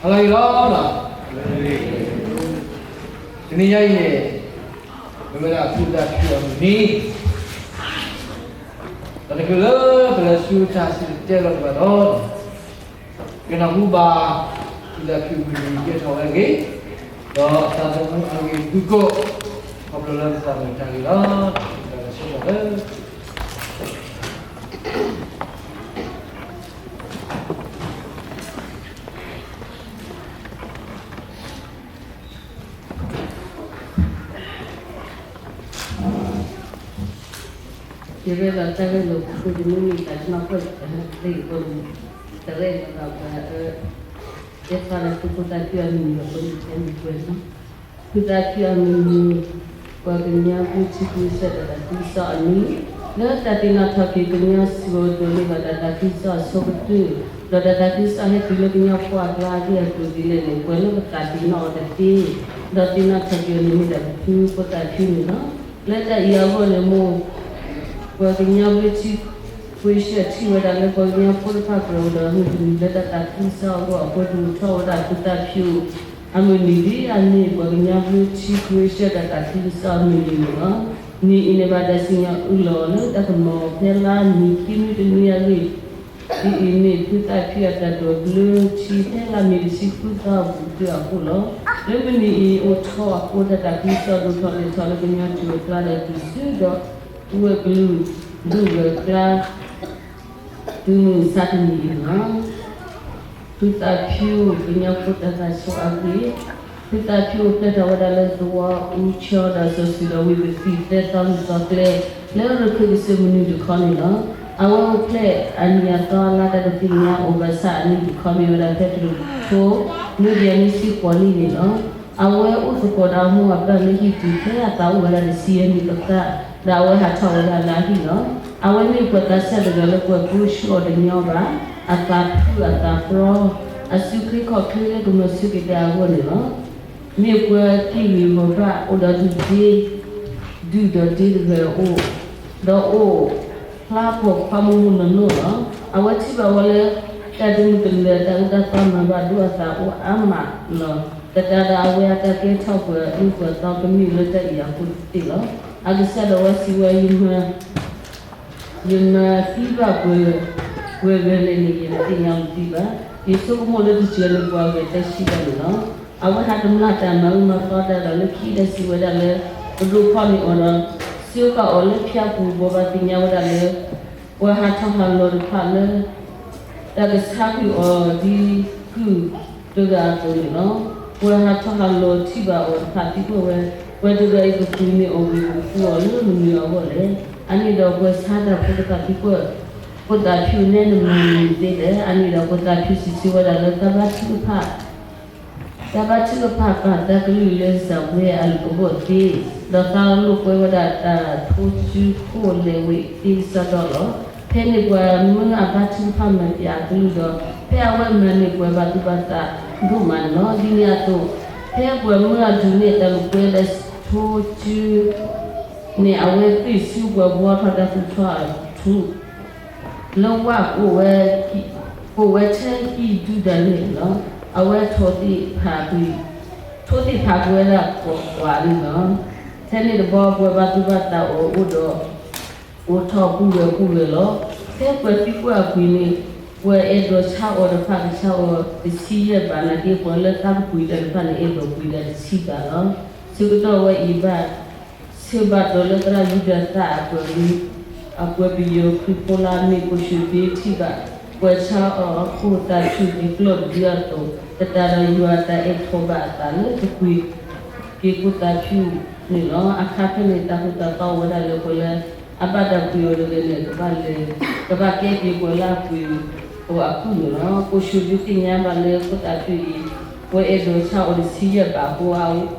ဟါလၢအဂ့ၤလီၤ. တနံၤညါအံၤန့ၣ် မ့ၢ်ဝဲဒၣ်ဖုသၣ်ဖၠူၣ်အမုၢ်နံၤ, ဒီးတချုးလၢပလဲၤဆူတၢ်စံၣ်တဲၤတဲလီၤန့ၣ်ဘၣ်ဒီး ကနီၢ်ဟူဘၣ် ဖုသၣ်ဖၠူၣ်အမုၢ်နံၤကဲထီၣ်ဝဲအဂ့ၢ်, ဒီးသးသမူအဂ့ၢ်အုၣ်ကီၤ ခီဖျိလၢပသးမုာ်တၢ်ဂ့ၤလီၤ. တၢ်ကဆိကမိၣ်လၢ ယရဲၣ်လီၤတၢ်ရဲၣ်လီၤပူၤတမံၤမံၤ တၢ်ကနီၣ်ပၢၢ်လၢယိၤပူၤ တရဲၣ်လီၤဘၣ်ပှၤအၢ, ယသးဒီးဖုသၣ်ဖၠူၣ်အမုၢ်နံၤအဃိန့ၣ် တဲမုၢ်ကွဲၢ်လီၤ. ဖုသၣ်ဖၠူၣ်အမုၢ်နံၤ, ပှၤကညီဘျုးထံခဝ့ၡၢၣ်ဒီးတၢ်သံကစီၣ်အနံၤ, လၢတၢ်သ့ၣ်နီၣ်ထီၣ်က့ၤကညီစှီၤဒိးန့ၢ်ဘၣ်တၢ်သးခုကစီၣ်အဆိကတၢၢ်, ဒီးတၢ်သးခုကစီၣ်ဟဲတုၤလၢကညီဖိအကျါအဂ့ၢ်အကျိၤဒ်လဲၣ်န့ၣ် ပှၤလၢပသးသ့ၣ်နီၣ်အီၤတသ့, ဒီးသ့ၣ်နီၣ်ထီၣ်က့ၤအီၤန့ၣ်မ့ၢ်ဒၣ်ပဖုဖုသၣ်ဖၠူၣ်န့ၣ်လီၤ. လၢတၢ်အံၤအဂီၢ်န့ၣ်မ့ၢ် ပှၤကညီဘျၢထံခဝ့ၡၢၣ်ထံၣ်ဝဲဒၣ်လၢပှၤကညီဖိတဖၣ်ကြၢးအိၣ်ဒီးမုၢ်တနံၤလၢတၢ်သးခုကစီၣ်အဂီၢ်အဃိ ဒုးအိၣ်ထီၣ်ဝဲဒၣ်ဖုသၣ်ဖၠူၣ်အမုၢ်နံၤဒ်အမ့ၢ် ပှၤကညီဘျၢထံခဝ့ၡၢၣ်တၢ်သးခုကစီၣ်အမုၢ်နံၤန့ၣ်လီၤ. နံၤအံၤန့ၣ်ဘၣ်တၢ်စံၣ်ညီၣ်အုၣ်လီၤအီၤလၢတၢ်ကမီၤဖဲလါမ့ၤခံနွံတနွံအဂ့ၢ် ဒ်အံၤမ့ၢ် ဖုသၣ်ဖၠူၣ်အတၢ်ဒိးဘျၢထံဖဲလါမ့ၤတဆံဃုသီအပူၤတုၤအဃိလီၤ. လၢမုၢ်နံၤအံၤအိၣ်ထီၣ်အဃိ တၢ်သးခုကစီၣ်ဒိၣ်ထီၣ်လဲၤထီၣ်လၢကညီထံးအကျါဒီးတုၤဆူဒီး ဝဲၢ်ကလုာ်ဒူၣ်ဝဲၢ်ကျါ တုၤမုၢ်မဆါတနံၤအံၤလီၤ. ဖုသၣ်ဖၠူၣ် ကညီဖိတၢ်သးဆူၣ်အဂ့ၢ်, ဖုသၣ်ဖၠူၣ်အိၣ်ဖျဲၣ်ထီၣ်ဝဲဒၣ်လၢသဝီအူဆီဒီးစီၤစုၤဒီးဝံသးစူၤသၢသီလွံၢ်သီကျဲ လၢရခၢၣ်ကစၢၢ်မနုၤတခီန့ၣ်လီၤ. အဝဲအိၣ်ဖျဲၣ်အနံၣ်အသီအလါတၢ်တသ့ၣ်ညါအီၤဘၣ်ဆၣ် အနံၣ်တခီမ့ၢ်ဝဲဒၣ်ဖဲတရူးဖိ မ့ၢ်ဒ်အနံၣ်စ့ၢ်ကီးန့ၣ်န့ၣ်လီၤ. အဝဲအိၣ်သကိးဒီးအမိၢ်အပၢ်လၢဟံၣ်တုၤဖဲအသးအိၣ်ဝဲဒၣ်တဆံယဲၢ်နံၣ်အသး, ဒီးအဝဲဟးထီၣ်ဝဲဒၣ်လၢအဟံၣ်လီၤ. အဝဲမ့ၢ်ပှၤသးစၢ်တဂၤလၢပှၤကိးဆူအီၤတညီဘၣ်, အသးဖုၣ်အသးပြီ, အစုခ့ခီၣ်ခ့လၢကမၤဆူၣ်က့ၤတၢ်အဂီၢ်န့ၣ်လီၤ. မ့ၢ်ပှၤကံၢ်ဂံၢ်ဂီၢ်ဘၣ် အိၣ်ဒီးဒုၣ်ဒ့ ဒုၣ်ဒီးဒ့တဂၤအိၣ်, ဒီးအိၣ်ဖျါဖှီၣ်ခွါမုၢ်မုၢ်နီၢ်နီၢ်လီၤ. အဝဲထံၣ်ဘၣ်ဝဲလၢ တၢ်တမုာ်တလၢာ် တၢ်အုၣ်တၢ်သီမၤဘၣ်ဒိၣ်အသးအိၣ်အါမးလီၤ. ကတၢၢ်ဒီးအဝဲအတၢ်ကဲထီၣ်ပှၤအုၣ်ပှၤသီကမ့ၢ်လၢတၢ်အံၤအဃိသ့ၣ်လီၤ. အကစၢ်ဒီးဝဲစံးဝဲ ယမၤ ယမၤသံဘၣ်ပှၤဂၤလဲၣ်န့ၣ် ယတသ့ၣ်ညါလီၤတံၢ်ဘၣ်. ယဆိကမိၣ်လၢတစၢၤန့ၣ်ပှၤဂၤတဆံဘၣ်န့ၣ်လီၤ. အဝဲဟးတမျၢ်တၢ်မၤအုၣ်မၤသီတၢ်ဒီးလၢခံဒီးစံးဝဲဒၣ်လၢ ပဒိၣ်ဖီၣ်န့ၢ်အီၤဒီး စၢဃာ်အီၤလၢဖၠါပူၤ ဘိးဘၣ်သ့ၣ်ညါဝဲဒၣ်လၢ ပှၤဟးထီၣ်ဟးလီၤတဖၣ်လၢ တၢ်ကဆါကွံာ်အီၤဒ်ကုၢ်တဂၤအသိးန့ၣ်လီၤ. ပှၤဟးထီၣ်ဟးလီၤထံၣ်ဘၣ်အီၤတဖၣ်သံကွၢ်ဝဲ, ပှၤတဂၤအံၤကပှ့ၤန့ၢ်အီၤဂ့ၤ ကသူအီၤလၢမနုၤအဂီၢ်လဲၣ်. အန့ၣ်ဒီးပှၤဆါတၢ်ဖိတဖၣ်သံကွၢ် ဖိသၣ်ဖၠူၣ် နဲနမၤမနုၤသ့လဲၣ်. အန့ၣ်ဒီးဖိသၣ်ဖၠူၣ်စံးဆၢဝဲဒၣ်လၢ တၢ်ဘါထုကဖၣ် တၢ်ဘါထုကဖၣ်ပာ်သးကလုၢ်လၢစၢၤဝဲအဂီၢ်သ့, ဒီးသးလိာ်ကွဲဝဲဒၣ်တၢ်ထိၣ်စုခိၣ်လဲၤဝဲသ့ကစီဒီလီၤ. ဖဲန့ၣ်ပှၤမၢအဘါထုကဖၣ်မၤပၠးအကလုၢ်ဒီး ဖဲအဝဲမၤန့ၢ်ပှၤဘၣ်သူၣ်ဘၣ်သးဒိၣ်မးန့ၣ်လီၤ. ဒ်န့ၣ်အသိး ဖဲပှၤမၢအဒုးနဲၣ်တၢ်လိာ်ကွဲလၢထိၣ်စု န့ၣ် အဝဲသ့ၣ်ဆူပှၤဘှီထီၣ်တၢ်သူၣ်ထီၣ်အထူၣ် လၢဝၣ် ကိးဝဲထဲဟံၣ်ဒုၣ်ဒါန့ၣ်လီၤ. အဝဲထိၣ်သ့ၣ်ဖးကွံာ်, ထိၣ်သ့ၣ်ဖးကွံာ်ဝဲဒၣ်ကွၢ်ကွၢ်န့ၣ်လီၤ. ထဲန့ၣ်တဘျီ ပှၤဘၣ်သူၣ်ဘၣ်သးအီၤအိၣ်ဒီး အိၣ်ထီၣ်ပူၤဂဲၤပူၤဂဲၤလီၤ. ဖဲပှၤသံကွၢ်အပူၤန့ၣ် ပှၤအဲၣ်ဒိးဆါအီၤတဖၣ်ကဆါအီၤတဆံယဲၢ်ဘးနာ်က့ ပှၤလၢသးကပှ့ၤတၢ်တဖၣ်န့ၣ် အဲၣ်ဒိးပှ့ၤတၢ်တဆံဘးလီၤ. ဆၢကတီၢ်ဝဲအံၤဘၣ် ဆၢဘၣ်တီၢ်လၢသရၣ်ယူဒၤသၣ်အပှၤ အပှၤပယီၤခရံာ်ဖိလၢအမ့ၢ်ကိၣ်ၡူၣ်ဘ့ထံၣ်ဘၣ် ပှၤဆါအီၤအခိၣ်သးဆူၣ်ဒ်ကျီၢ်တဒုအသိး တတၢ်ဒီးယွၤတၢ်အဲၣ်ထီၣ်ဘၣ်အသးလၢတပှ့ၤက့ၤကိၣ်သးဖၠူၣ်န့ၣ်လီၤ. အခါဖဲန့ၣ် တၢ်သိၣ်တၢ်သီအိၣ်ဝဲဒၣ်လၢပှၤလၢအဘၣ်တၢ်ပှ့ၤအီၤတဂၤန့ၣ် ကဘၣ်လဲၤ ကဘၣ်ကဲက့ၤပှၤလၢအပှ့ၤအီၤအကုၢ်န့ၣ်လီၤ. ကိၣ်ၡူၣ်ဘ့သ့ၣ်ညါဘၣ်လၢခိၣ်သးဖၠူၣ်အံၤ ပှၤအဲၣ်ဒိးဆါအီၤတဆံယဲၢ်ဘးအဃိ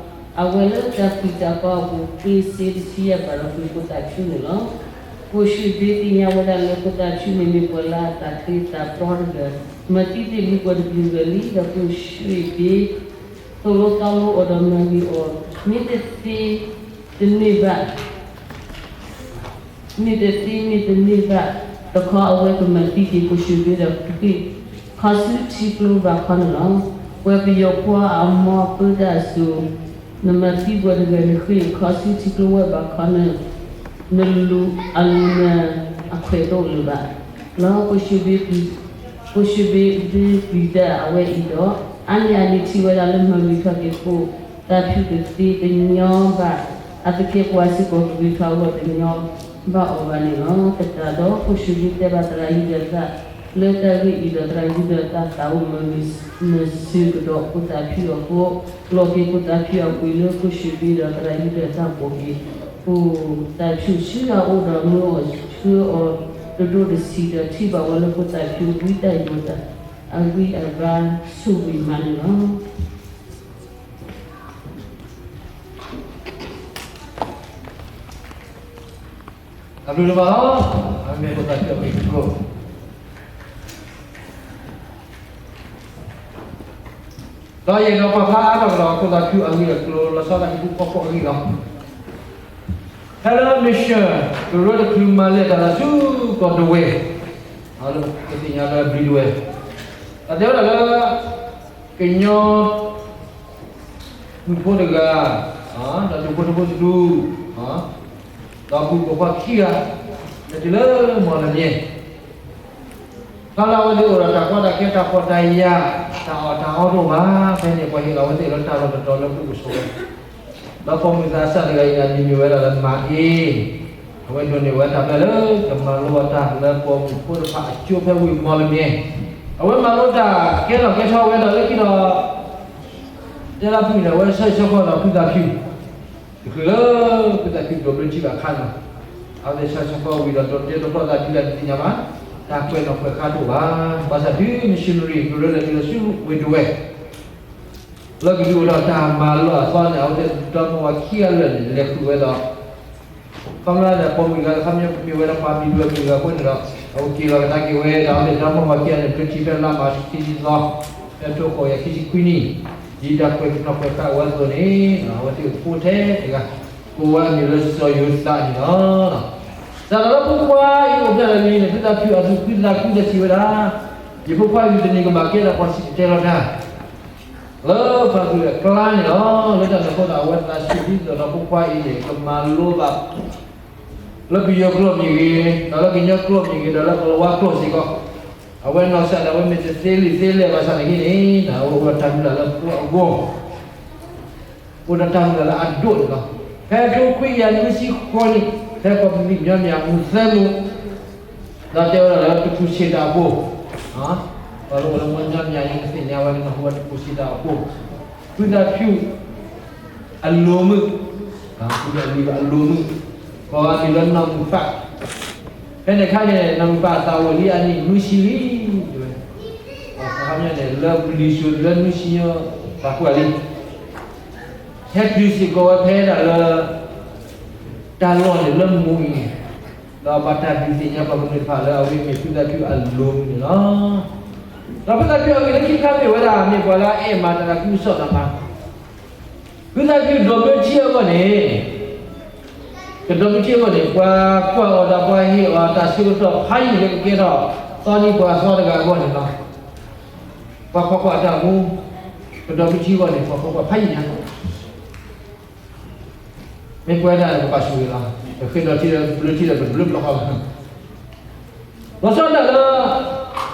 အဝဲလၢတၢ်ပှ့ၤတၢ်ကီအပူၤ ဃ့စ့တဆံယဲၢ်ဘးဒီးပှ့ၤကိၣ်သးဖၠူၣ်န့ၣ်လီၤ. ကိၣ်ၡူၣ်ဘ့သ့ၣ်ညါဝဲဒၣ်လၢခိၣ်သးဖၠူၣ်န့ၣ်မ့ၢ်ပှၤလၢအသးချ့သးပြီတဂၤ, မၤသံသ့ၣ်လံပှၤတကလုာ်ဂၤလံ ဒီးကိၣ်ၡူၣ်ဘ့ သိၣ်လိသီလိအီၤဒီးမၤဂ့ၤအီၤ မ့ၢ်တသ့ တန့ၢ်ဘၣ် မ့ၢ်တသ့မ့ၢ်တန့ၢ်ဘၣ်တခီ အဝဲကမၤသံက့ၤကိၣ်ၡူၣ်ဘ့ဒီး ဃ့ခီဆူထံကျိဘၣ်ခီန့ၣ်လီၤ. ပှၤပယီၤဖိအမါပၢတၢ်အစိၤ, နမၤသံပှၤတဂၤန့ၣ် ဃ့ၢ်ခီဆူထံကျိဝဲၢ်ဘးခီန့ၣ်, နလူၤအလူၤနၢၤအခွဲးတအိၣ်လၢၤဘၣ်. လီၤ ပှၤၡ့ဘ့ပျံၤတၢ်အဝဲအံၤဒီး, အါန့ၢ်အန့ၣ်ထံၣ်ဝဲဒၣ်လၢမၤဂ့ၤထီၣ်က့ၤဖိသၣ်ဖၠူၣ်တသ့တညီဘၣ်, အသကဲပှၤစ့ၢ်ကီးကဂ့ၤထီၣ်အဂီၢ်တညီဘၣ်အီၤဘၣ်န့ၣ်လီၤ. သတးဒီး ပှၤၡ့ဘ့တဲဘၣ်သရၣ်ယူဒၤသၣ် လၢတၢ်ဂ့ၢ်အံၤဒီး သရၣ်ယူဒၤသၣ်သးအိၣ်မၤဂ့ၤမၤစၢၤကဒီးဖိသၣ်ဖၠူၣ်အဃိ, လီၤက့ၤဖိသၣ်ဖၠူၣ်အပှ့ၤလၢပှၤၡ့ဘ့ဒီးသရၣ်ယူဒၤသၣ်ပိာ်က့ၤ, ဖိသၣ်ဖၠူၣ်ဆှၢအအိၣ်ဒီးမၢအီၤဆှၢအီၤတဒိၣ်တဆံးဒီးထံၣ်ဘၣ်ဝဲလၢဖိသၣ်ဖၠူၣ်ဝံတၢ်ယိာ်တၢ်အဂံၢ်အဘါဆိၣ်ဂ့ၤမးန့ၣ်လီၤ. တၢ်ဘျုးဒိၣ်မးလီၤ. အမ့ၢ်ဖိသၣ်ဖၠူၣ်အဂ့ၢ်အကျိၤ, ဒီးယအဲၣ်ဒိးပာ်ဖျါအါထီၣ်ကဒီးဖိသၣ်ဖၠူၣ်အဂ့ၢ်အကျိၤ လီၤဆီဒၣ်တၢ်ဟံၣ်ဖိဃီဖိအဂ့ၢ်လီၤ. ဖဲလၢ mission ကရၢတချုးမၤလဲၢ်တၢ်လၢဆူကီၢ်ဒဝဲၢ်, ပသ့ၣ်ညါလၢဘျံးဒဝဲၢ်, အတဲဝဲဒၣ်လၢ ကညီ မုၣ်ဖိတဂၤ, ဒီးဒူဖိတဖိတဒူ, ဒီးပုၢ်ပိာ်ခွါခံဂၤ, လဲၤတုၤလၢမီၢ်လမၠဲၣ်, ဖဲလၢအဝဲသ့ၣ်အိၣ်ဒီးတၢ်ကီတၢ်ခဲတၢ်ဖှီၣ်တၢ်ယာ်, တၢ်အီၣ်တၢ်အီတအိၣ်ဘၣ်, ဖဲန့ၣ်ပှၤဟ့ၣ်လီၤအဝဲသ့ၣ်လၢတၢ်လီၢ်တတီၤလၢပူၤကဆှီဝဲ ဒီးပိာ်မုၣ်သးစၢ်တဂၤအံၤအမံၤမ့ၢ်ဝဲဒၣ်လၢမၤအ့, အဝဲဒိးန့ၢ်ဝဲတၢ်ဘျၢလၢကမၤလိအတၢ်လၢပိာ်မုၣ်ဖိတဖၣ်အကၠိဖဲဝ့ၢ်မီၢ်လမၠဲၣ်, အဝဲမၤလိတၢ်ကဲထီၣ်ကဲထီဝဲဒီးလၢခံဒီး တဲလၢဖုၣ်န့ၣ် အဝဲဆၢဂ့ၤဆၢဝါဒီးဖုသၣ်ဖၠူၣ်, တချုးလၢဖုသၣ်ဖၠူၣ်ဒိးဘျၢထံဘၣ်အခါန့ၣ်လီၤ. အဝဲသ့ၣ်ဆၢဂ့ၤဆၢဝါဝံၤဒီး ဒိးတဲဒိးဖျီသးဖုသၣ်ဖၠူၣ်တသ့ၣ်ညါဘၣ်, တၢ်ကွဲးနီၣ်ကွဲးဃါတအိၣ်ဘၣ်, ဘၣ်ဆၣ်ဖု missionary ကရၢလၢတုၤလၢဆူဝ့ၢ်ဒဝဲၢ် လၢကဒုးအိၣ်ဒီးတၢ်မၤလီၢ်အသီန့ၣ် အဝဲသ့ၣ်ဒီမါဝၤခံဂၤလၢာ်န့ၣ် လဲၤဃုာ်ဝဲဒီး ခီဖျိလၢပိာ်မုၣ်တဂၤ ခီဖျိမ့ၢ်ဝဲဒၣ်ပှၤဘျံးဒဝဲၢ်မုၣ်တဂၤအဃိန့ၣ်ဒီး အဝဲက့ၤလီၤကဒါက့ၤဝဲဒီး အဝဲသ့ၣ်ဒီမါဝၤခံဂၤန့ၣ် ဘျၢထံဖဲလါမးၡးခံဆံသီ ဖဲတကယၤခံဆံခွံနံၣ်, ဒ်တၢ်ကွဲးနီၣ်ကွဲးဃါအဝဲအသိးန့ၣ် အဝဲသ့ၣ်အိၣ်ဖှိၣ်ထဲတဂၤ ကိးဝဲအမံၤလၢစီၤယိၤသးန့ၣ်လီၤ. တၢ်လီၢ်လၢဖိခွါအံၤအိၣ်ဖျဲၣ်လီၤလံန့ၣ် ဖုသၣ်ဖၠူၣ်အသူၣ်ခုသးခုဒီးစံးဝဲဒၣ်, ယဖိခွါအံၤတနံၤကဘၣ်ကဲထီၣ်ပှၤစံၣ်တဲၤတဲလီၤတၢ် လၢပှၤကလုာ်အကျါန့ၣ်လီၤ. လၢတၢ်န့ၣ်အဃိဒီး အဝဲသးစူၤဒ်သိးဒီးဖိခွါအံၤန့ၣ် ကမၤလိဘၣ် လၢပယီၤကျိာ်မ့ၢ်ဂ့ၤ, ဒီးလၢကညီကျိာ်မ့ၢ်ဂ့ၤ, ဒီးလၢကလၤဝါကျိာ်စ့ၢ်ကီး, အဝဲနီၢ်ကစၢ်ဒၣ်ဝဲမ့ၢ်တသ့လံာ်သ့လဲၢ်ဘၣ်ဆၣ်န့ၣ်ဂ့ၤန့ၣ် အဝဲအိၣ်ဒီးတၢ်မုၢ်လၢ်လၢပှၤအဂီၢ် အိၣ်ဒီးတၢ်မုၢ်လၢ်လၢအဒိၣ်န့ၣ်လီၤ. ဖဲထိခွံကယၤနွံဆံဃိးနံၣ် ဖဲကီၢ်ပူၤမံၤညီမ့ၢ်အမူသၢမူ ဒီးတဲဝဲဒၣ်လၢတပူၤဆံးတၢ်အပူၤ, ပှၤလၢအိၣ်လၢမီၢ်ညီမ့ၢ်အံၤ ကသ့ၣ်ညါဝဲလၢနဟူဝဲတပူၤဆံးတၢ်အပူၤ, ဖုသၣ်ဖၠူၣ် အလိၤမုၣ်, ဖုသၣ်ဖၠူၣ်အလိၤမုၣ်, ကိးအမံၤလၢနီၢ်မုၢ်ပၢ်, ဖဲန့ၣ်အခါန့ၣ် နီၢ်မုၢ်ပၢ်အသးအိၣ်လံအနံၣ်နွံဆံလံ, အခါန့ၣ် လၢပလံၤစိၤလၢနွံဆံညါ ပာ်ကွၢ်လံ ဟဲတုၤစ့ၢ်ကီးဝဲဖဲဒၣ်လၢ တၢ်လီၢ်န့ၣ်လၢမူအံၤန့ၣ်, ဒီးဘၣ်တၢ်ဒုးသ့ၣ်ညါပှၤကမျၢၢ်တဖၣ်လၢအဝဲမ့ၢ်ဖုသၣ်ဖၠူၣ်အလိၤမုၣ်န့ၣ်လီၤ. ဒီးဖုသၣ်ဖၠူၣ်အဂ့ၢ်လၢခံခါမ့ၢ်ဝဲဒၣ်မ့ၢ်ပှၤလၢအအဲၣ်မၤတၢ်သးခုကစီၣ်တၢ်မၤ ဖုသၣ်ဖၠူၣ်ဒိးဘျၢထံအဂီၢ်န့ၣ်, ကဒိးဘျၢထံအဂီၢ်န့ၣ် ပှၤကွၢ်အီၤဒီးပှၤဟ့ၣ်အီၤတၢ်ဆၢကတီၢ်ဖးယံာ်လၢကကဲထီၣ် သီနံၤပှၤသီတဂၤအဂီၢ်န့ၣ်လီၤ. ပှၤဖီကွၢ်တၢ်မူ, ကဒိးဘျၢထံအဂီၢ်န့ၣ် ပှၤဖီကွၢ်ဖးယံာ်ညါ မ့ၢ်ကွဲးတၢ်န့ၣ် ပဘၣ်ဆိၣ်ဂ့ၤလီၤ. ပဃ့ဒီးထံဒီးဘျၢထံဒီးပဘျၢဘျီဃီလီၤ. လီၤဆီဒၣ်တၢ်လၢ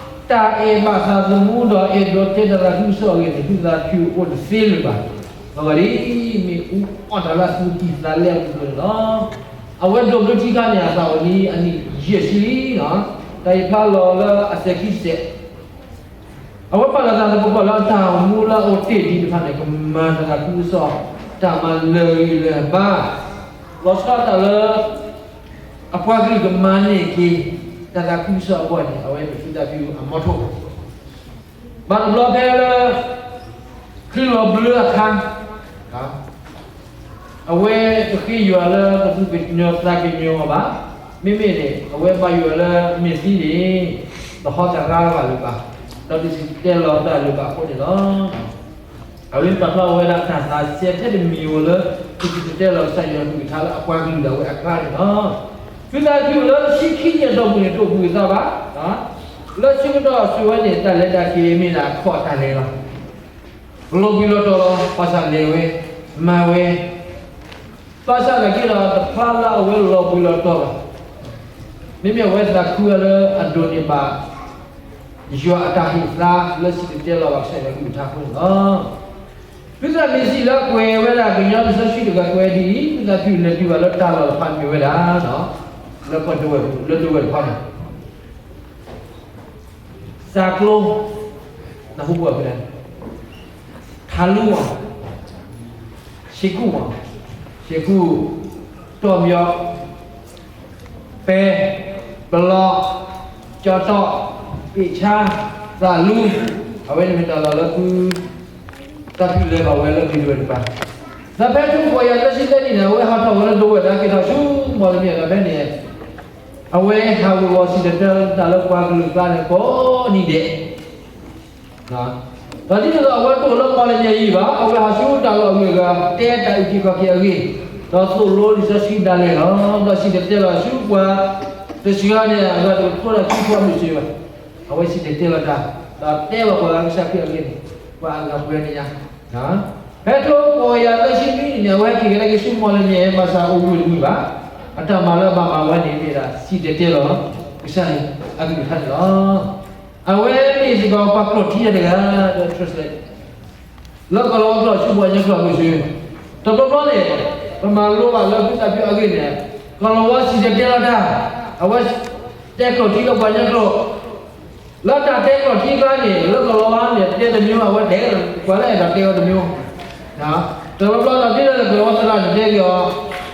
တၢ်အဲၣ်ဘၣ်သးသမူဒီးအဲၣ်ဒိးတဲတၢ်သးခုကစီၣ်အဂ့ၢ်န့ၣ် ဖုသၣ်ဖၠူၣ်အိၣ်တသ့လၢၤဘၣ်. အဂီၢ်ဒ်အံၤ, မ့ၣ်အူအီၣ်တၢ်လၢအသူၣ်ကံၢ်သးလဲအပူၤန့ၣ်လီၤ. အဝဲဒိးဘျၢထံခါန့ၣ် အသးအိၣ်လံအနံၣ်ယဲၢ်ဆံလံ. တၢ်အံၤဖျါလီၤလၢအစဲးခံစဲး အဝဲပာ်လီၤသးသပှၢ်ပှၢ်လၢအတၢ်အိၣ်မူလၢအအိၣ်တ့ၢ်ဒံးတဖၣ်န့ၣ် ကမၤတၢ်သးခုကစီၣ် တၢ်မၤလၢာ်ဂံၢ်လၢာ်ဘါ, လီၤဆီဒၣ်တၢ်လၢ အပှၤကလုာ်ကမၤန့ၢ်က့ၤ တၢ်သးခုကစီၣ်အဂီၢ်န့ၣ် အဝဲမ့ၢ်ဖုသၣ်ဖၠူၣ်အမီထိၣ် ဘၣ်တဘျီဖဲလၢ ချံလီၤဘျၢအခါ အဝဲတဃ့ယွၤလၢကသူၣ်ကညီၤသးကညီၤဘၣ်. မ့မ့ၢ်န့ၣ် အဝဲဘၣ်ယွၤလၢမ့ၢ်သံန့ၣ် တဟီတရါဘၣ်လၢၤဘၣ်, ဒီးတစံၣ်တဲၤတဲလီၤတၢ်လၢၤဘၣ်အဃိန့ၣ်လီၤ. အဝဲပာ်ဖျါဝဲဒၣ်တၢ်သးစဲထဲတမံၤဧိၤလၢ ကစံၣ်တဲၤတဲလီၤကစၢ်ယွၤကလုၢ်ကထါလၢအပှၤကလုာ်ဒၣ်ဝဲအကျါန့ၣ်လီၤ. ဖုသၣ်ဖၠူၣ်လၢတဆံခံနံၣ်အတီၢ်ပူၤန့ၣ် တအိၣ်ဘှံးအသးဘၣ်. လၢဆၢကတီၢ်အစိၤဝဲန့ၣ် တၢ်လဲၤတၢ်က့ၤမ့ၢ်ဒၣ်အခီၣ်တၢ်လဲၤလီၤ. လီၤဘှံးလီၤတီၤလီၤ, ဘၣ်ဆၣ်လဲၤဝဲ, မၤဝဲ, ဘၣ်ဆၣ်သနာ်က့ဒီး တဖျါလၢအဝဲလီၤဘှံးလီၤတီၤဘၣ်. မ့မ့ၢ်အဝဲသးခုအီၤလၢအဒိးန့ၢ်ဘၣ် ယွၤအတၢ်ဟ့ၣ်သါလၢစံၣ်တဲၤတဲလီၤဘၣ်ကစၢ်ယွၤအကလုၢ်ကထါအဃိန့ၣ်လီၤ. ဖုသၣ်မ့ၢ်စံးလၢအကွဲးဝဲဒၣ်ကညီလံာ်စီဆှံတဂၤကွဲးဒ်အံၤ, ဖုသၣ်ဖၠူၣ်လဲၤတုၤဘၣ်လၢတၢ်လီၢ်တဖၣ်မ့ၢ်ဝဲဒၣ် လၢပှၤဒဝဲၢ်, လၢဒဝဲၢ်တဖၣ်န့ၣ် သးကျိ, နၢ်ဟူဘၣ်ဖဲလဲၣ်, ထးလူမး, ဆ့ကူၣ်မး, ဆ့ကူၣ်, တီၢ်မၠီ, ပဲ, ပလီ, ကၠီတီ, ပ့ၣ်ဆါ, သးလူ, အဝဲန့ၣ်မ့ၢ်တၢ်လီၢ်လၢဖုသၣ်ဖၠူၣ်လဲၤဘၣ်ဝဲလၢဒဝဲၢ်တဖၣ်. ဒီးဖဲထီၣ်ပှဲၤယၤသၢဆံသၢနံၣ်န့ၣ် အဝဲဟးထီၣ်ဝဲလၢဒဝဲၢ်ဒီးက့ၤထီၣ်ဆူမီၣ်လမၠဲၣ်ဒီးဖဲန့ၣ် အဝဲဟးဂီၤဂီၤစံၣ်တဲၤတဲလီၤတၢ်လၢပှၤကလုာ်ကျါန့ၣ်ကိးနံၤဒဲး ဒီးဒ်သိးအဝဲတအိၣ်လၢမီၣ်လမၠဲၣ်အံၤဘၣ်, အဝဲဟးဆူတၢ်လီၢ်အဂုၤအဂၤ တဲတၢ်အုၣ်က့ၤခီၣ်က့ၤအဂ့ၢ်, ဒီးသိၣ်လိလံာ်စီဆှံဒၣ်လဲာ်လီၤ. ဒီးစံၣ်တဲၤတဲလီၤဆူပှၤတစှၤန့ၣ် အဂၤတကထိဒီးခံဆံလွံၢ်ဆံဘၣ်. အဝဲစံၣ်တဲၤတဲလီၤတၢ်, ဒီးတဲဘၣ်ပှၤဂၤကစၢ်ခရံာ်အဂ့ၢ်န့ၣ် ပှၤအဂၤပှဲၤန့ၣ်ညါ ဖဲထီၣ်ပှဲၤယၤသၢဆံနွံနံၣ်န့ၣ် အဝဲဟဲက့ၤကဒါက့ၤဆူမီၣ်လမၠဲၣ် ဘၣ်ဆၣ်အိၣ်ဘှံးတမုာ်ဘၣ်. အတၢ်မၤလၢအဘၣ်မၤဝဲန့ၣ်မ့ၢ်ဒၣ် စံၣ်တဲၤတဲလီၤ ကစၢ်အကလုၢ်ကထါန့ၣ်လီၤ. အဝဲမ့ၢ်စ့ၢ်ကီးပှၤကျိာ်ထံတဂၤ ဒီး translate လၢကီၢ်လီၤဝါကျိာ်ဆူပှၤကညီကျိာ်အပူၤစ့ၢ်, တဘျီဘျီန့ၣ် ပမၤလိဘၣ်လၢဖုသၣ်ဖၠူၣ်အဂ့ၢ်န့ၣ် ကီၢ်လီၤဝါစံၣ်တဲၤတဲလီၤတၢ်, အဝဲတဲကျိာ်ထံလၢပှၤကညီကျိာ် လၢတၢ်တဲကျိာ်ထံကျါန့ၣ် လၢကီၢ်လီၤဝါန့ၣ် တဲတမျိုး အဝဲတဲ ပှၤလၢအဲၣ်ဒိးတဲဝဲတမျိုး, တဘျီဘျီဒီးဒ်လဲၣ်လၢကီၢ်လီၤဝါသရၣ်န့ၣ်တဲက့ၤအီၤ,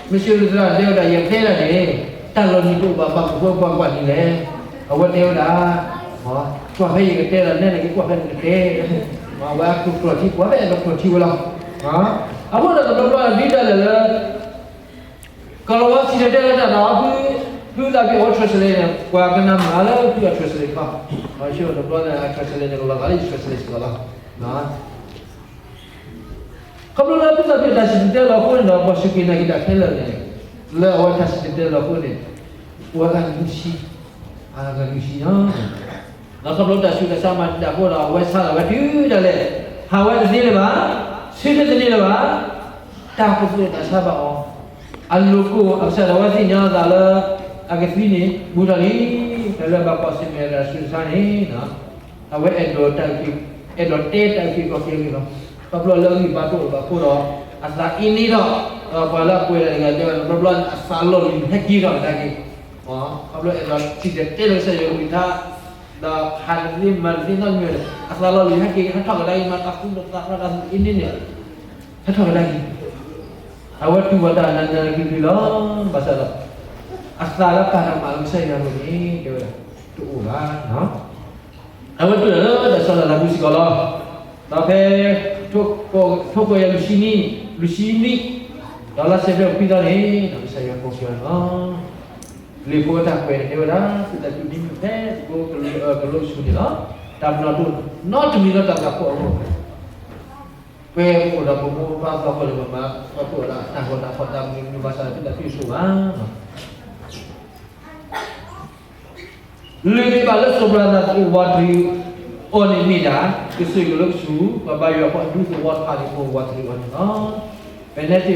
မ့ၢ်စ့ၢ်ကီးသရၣ်န့ၣ်တဲဝဲဒၣ် ယတဲဒၣ်န့ၣ် တၢ်လီၤနံၤတအိၣ်ဘၣ် ဘၣ်ကပှဲၤပှၤကွၢ်နံၤလဲၣ်, အဝဲတဲဝဲဒၣ် ကွၢ်ဖဲယကတဲဒီးနဲန့ၣ် ကကွၢ်ဖဲန့ၣ်ကတဲ, အဝဲအကျိာ်ထံ ပှၤဖဲအဲၣ်ဒိးကျိာ်ထံဝဲလီၤ. အဃိဒီးတဘျီဘျီဒ်လဲၣ်လၢ ကီၢ်လီၤဝါစံၣ်တဲၤတဲလီၤတၢ်ဒီး ဖုသၣ်ဖၠူၣ်အဝဲ translate န့ၣ် ပှၤကနၣ်မုာ်လၢဖုအ translate တဖၣ်, ဆၢတဘျီန့ၣ် အ translate န့ၣ် ကလီၤသးလၢယ translate စ့ၢ်ကီးလီၤ. ခီဖျိလၢဖုသၣ်ဖၠူၣ်တၢ်စံၣ်တဲၤတဲလီၤအဃိန့ၣ်ဒီး ပှၤစူၢ်က့ၤနာ်က့ၤတၢ်ခဲလၢာ်န့ၣ် လၢအဝဲတၢ်စံၣ်တဲၤတဲလီၤအဃိန့ၣ် ပှၤဂၤနုာ်ဆံ, အဂၤနုာ်ဆံညါ ဒီးခီဖျိတၢ်ဆူးတၢ်ဆါမၤတံာ်တာ်အဃိဒီး အဝဲဆါလီၤဝဲတုၤဒၣ်လဲာ်, ဟးဝဲတသ့လၢၤဘၣ်, ဆၢထၢၣ်တန့ၢ်လၢၤဘၣ်, တၢ်ကသိၣ်တၢ်ဆါဘၣ်အီၤ, အလိၤကိၢ်အကစၢ်ဒၣ်ဝဲသ့ၣ်ညါအသးလၢ အကသံန့ၣ် ဘူးထီၣ်လံ, ဖဲလၢဘၣ်ကွၢ်ဆၢၣ်မဲာ်တၢ်ဆူးတၢ်ဆါန့ၣ် အဝဲအဲၣ်ဒိးတၢ်အုၣ်က့ၤ, အဲၣ်ဒိးတဲတၢ်အုၣ်က့ၤခီၣ်က့ၤအဂ့ၢ်လီၤ. ခီဖျိလၢအဂံၢ်ဘါတအိၣ်ဘၣ်အဃိဒီး အသးအ့န့ဒီး ပှၤလၢအကွဲးတၢ်တဂၤတဲဝဲ တဘျီဘျီန့ၣ် အသးလီၤလံၤဟဲက့ၤထီၣ်ကဒါက့ၤ, ခီဖျိအဲၣ်ဒိးစံၣ်တဲၤတဲလီၤကစၢ်ယွၤကလုၢ်ကထါ ဒီးဟးတသ့မၤတသ့နီတမံၤန့ၣ် အသးလီၤလံၤဟဲက့ၤဟဲထီၣ်ကဒါက့ၤ မၤသးဃူဒီးသးဃီဒီးအသးအ့န့န့ၣ် ဟဲထီၣ်ကဒါက့ၤ အဝဲတူၢ်ဘၣ်တၢ်နးနးကလုာ်ကလုာ်လီၤ. ဘၣ်ဆၣ်ဒီး အသးလၢပာ်တၢ်မၤလၢကစၢ်ယွၤအလိၤန့ၣ် တဲဝဲဒၣ် တအိၣ်ဘၣ်. အဝဲတူၢ်တၢ်လၢတၢ်ဆီၣ်လီၤသးမူစ့ၢ်ကီးလီၤ. ဒီးဖဲ ထိၣ်ကွဲးယၤလွံၢ်ဆံနံၣ်, လွံၢ်ဆံနံၣ်, ဒီးလါစဲးပထ့ဘၢၣ်ခွံသီန့ၣ် ကစၢ်ယွၤကိးက့ၤအီၤန့ၣ်လီၤ. လံာ်ဖိအတၢ်ကွဲးန့ၣ် တဲဝဲဒၣ် ဖုသၣ်ဖၠူၣ်နံၤမုၢ်ဖဲသကိးကလိၣ်ဆူၣ်န့ၣ်လီၤ. တၢ်ပနီၣ်ဒိၣ်နီတမံၤလၢတၢ်သးဖိအဂီၢ် ပှဲၤပအိၣ်ဒီးပမိၢ်ပပၢ်အဖီခိၣ်န့ၣ် ပမၤသးဖိဒီးတၢ်ဂီၤတၢ်ဖီၣ်တၢ်မနုၤမနုၤဘၣ်ဆၣ်ဒီး ဖုသၣ်ဖၠူၣ်ဆိၣ်ဘၣ် လုၢ်ဒံးဘၣ်လၢစီၤပၤသးသယုၢ်ဝးတရံးအီၤန့ၣ်မ့ၢ်ဒၣ် ကစၢၢ်ကလိကဆူၣ် ပှၤဘါယွၤဖိအဒူသဝီတဖၣ်န့ၣ် အိၣ်ဝးတရံးအီၤန့ၣ်လီၤ. ဖဲန့ၣ်တ့ၢ်လၢအ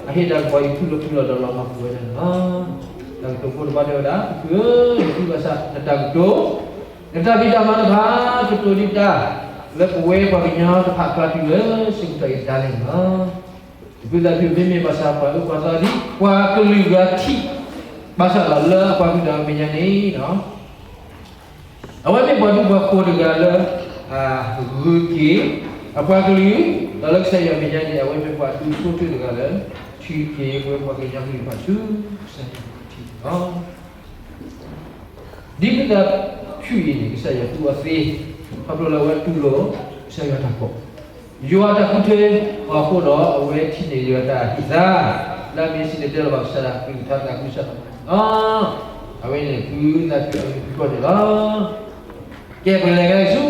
ဟ့ၣ်တၢ်ကပီၤအံၤဖုလီၤဖုလီၤဒီးလီၤမၢ်ကွံာ်ဝဲဒၣ်န့ၣ်လီၤ. တၢ်ကတိၤဖိတဖၣ်တဲဝဲဒၣ် ဖုဖုဧၢ နသုဘၣ်ဆၣ်နတၢ်ကတိၤ နတၢ်ဖံးတၢ်မၤတဖၣ် ကတိၤဒံးတၢ် လၢပဝဲပှၤကညီတဖၣ်ကျါတုၤလၢဆၢကတီၢ်အံၤဒၣ်လဲာ်န့ၣ်လီၤ. ဖုသၣ်ဖၠူၣ်မ့မ့ၢ်ဘၣ်ဆၣ်ပှၤအၢပှၤသီဒ် ပှၤကလုာ်ဂၤထံၣ် ဘၣ်ဆၣ်ဒီးလၢအပှၤကလုာ်ဒီးအမဲာ်ညါန့ၣ် အဝဲမ့ၢ်ပှၤဒူပှၤဃိၤတဂၤလၢ ဂုာ်က့ၤ အပှၤကလုာ် ဒီးလၢကစၢ်ယွၤအမဲာ်ညါန့ၣ် အဝဲမ့ၢ်ပှၤဒူဖိထၢတဂၤလၢ ထုးက့ၤပဝဲပှၤကညီကလုာ်တဖၣ်ဆူ ကစၢ်ယွၤအထံန့ၣ်လီၤ. ဒ်ဖုသၣ်ဖၠူၣ်အံၤန့ၣ် ကစၢ်ယွၤသူအီၤသ့ ခီဖျိလၢအဝဲတူၢ်လိာ် ကစၢ်ယွၤတၢ်ကိး ယွၤအတၢ်ဃုထၢအီၤအဃိဒီး အဝဲထံၣ်န့ၢ်ယွၤအတၢ်ဟ့ၣ်သါ လၢအမ့ၢ်စံၣ်တဲၤတဲလီၤဘၣ်ကစၢ်ဒၣ် ကလုၢ်ကထါသးခုကစီၣ်တၢ်မၤန့ၣ်လီၤ. အဝဲန့ၣ်ဖုသၣ်ဖၠူၣ်အဂ့ၢ်ဖုကီၢ်န့ၣ်လီၤ. ကဲပလဲၤကဒါဆူ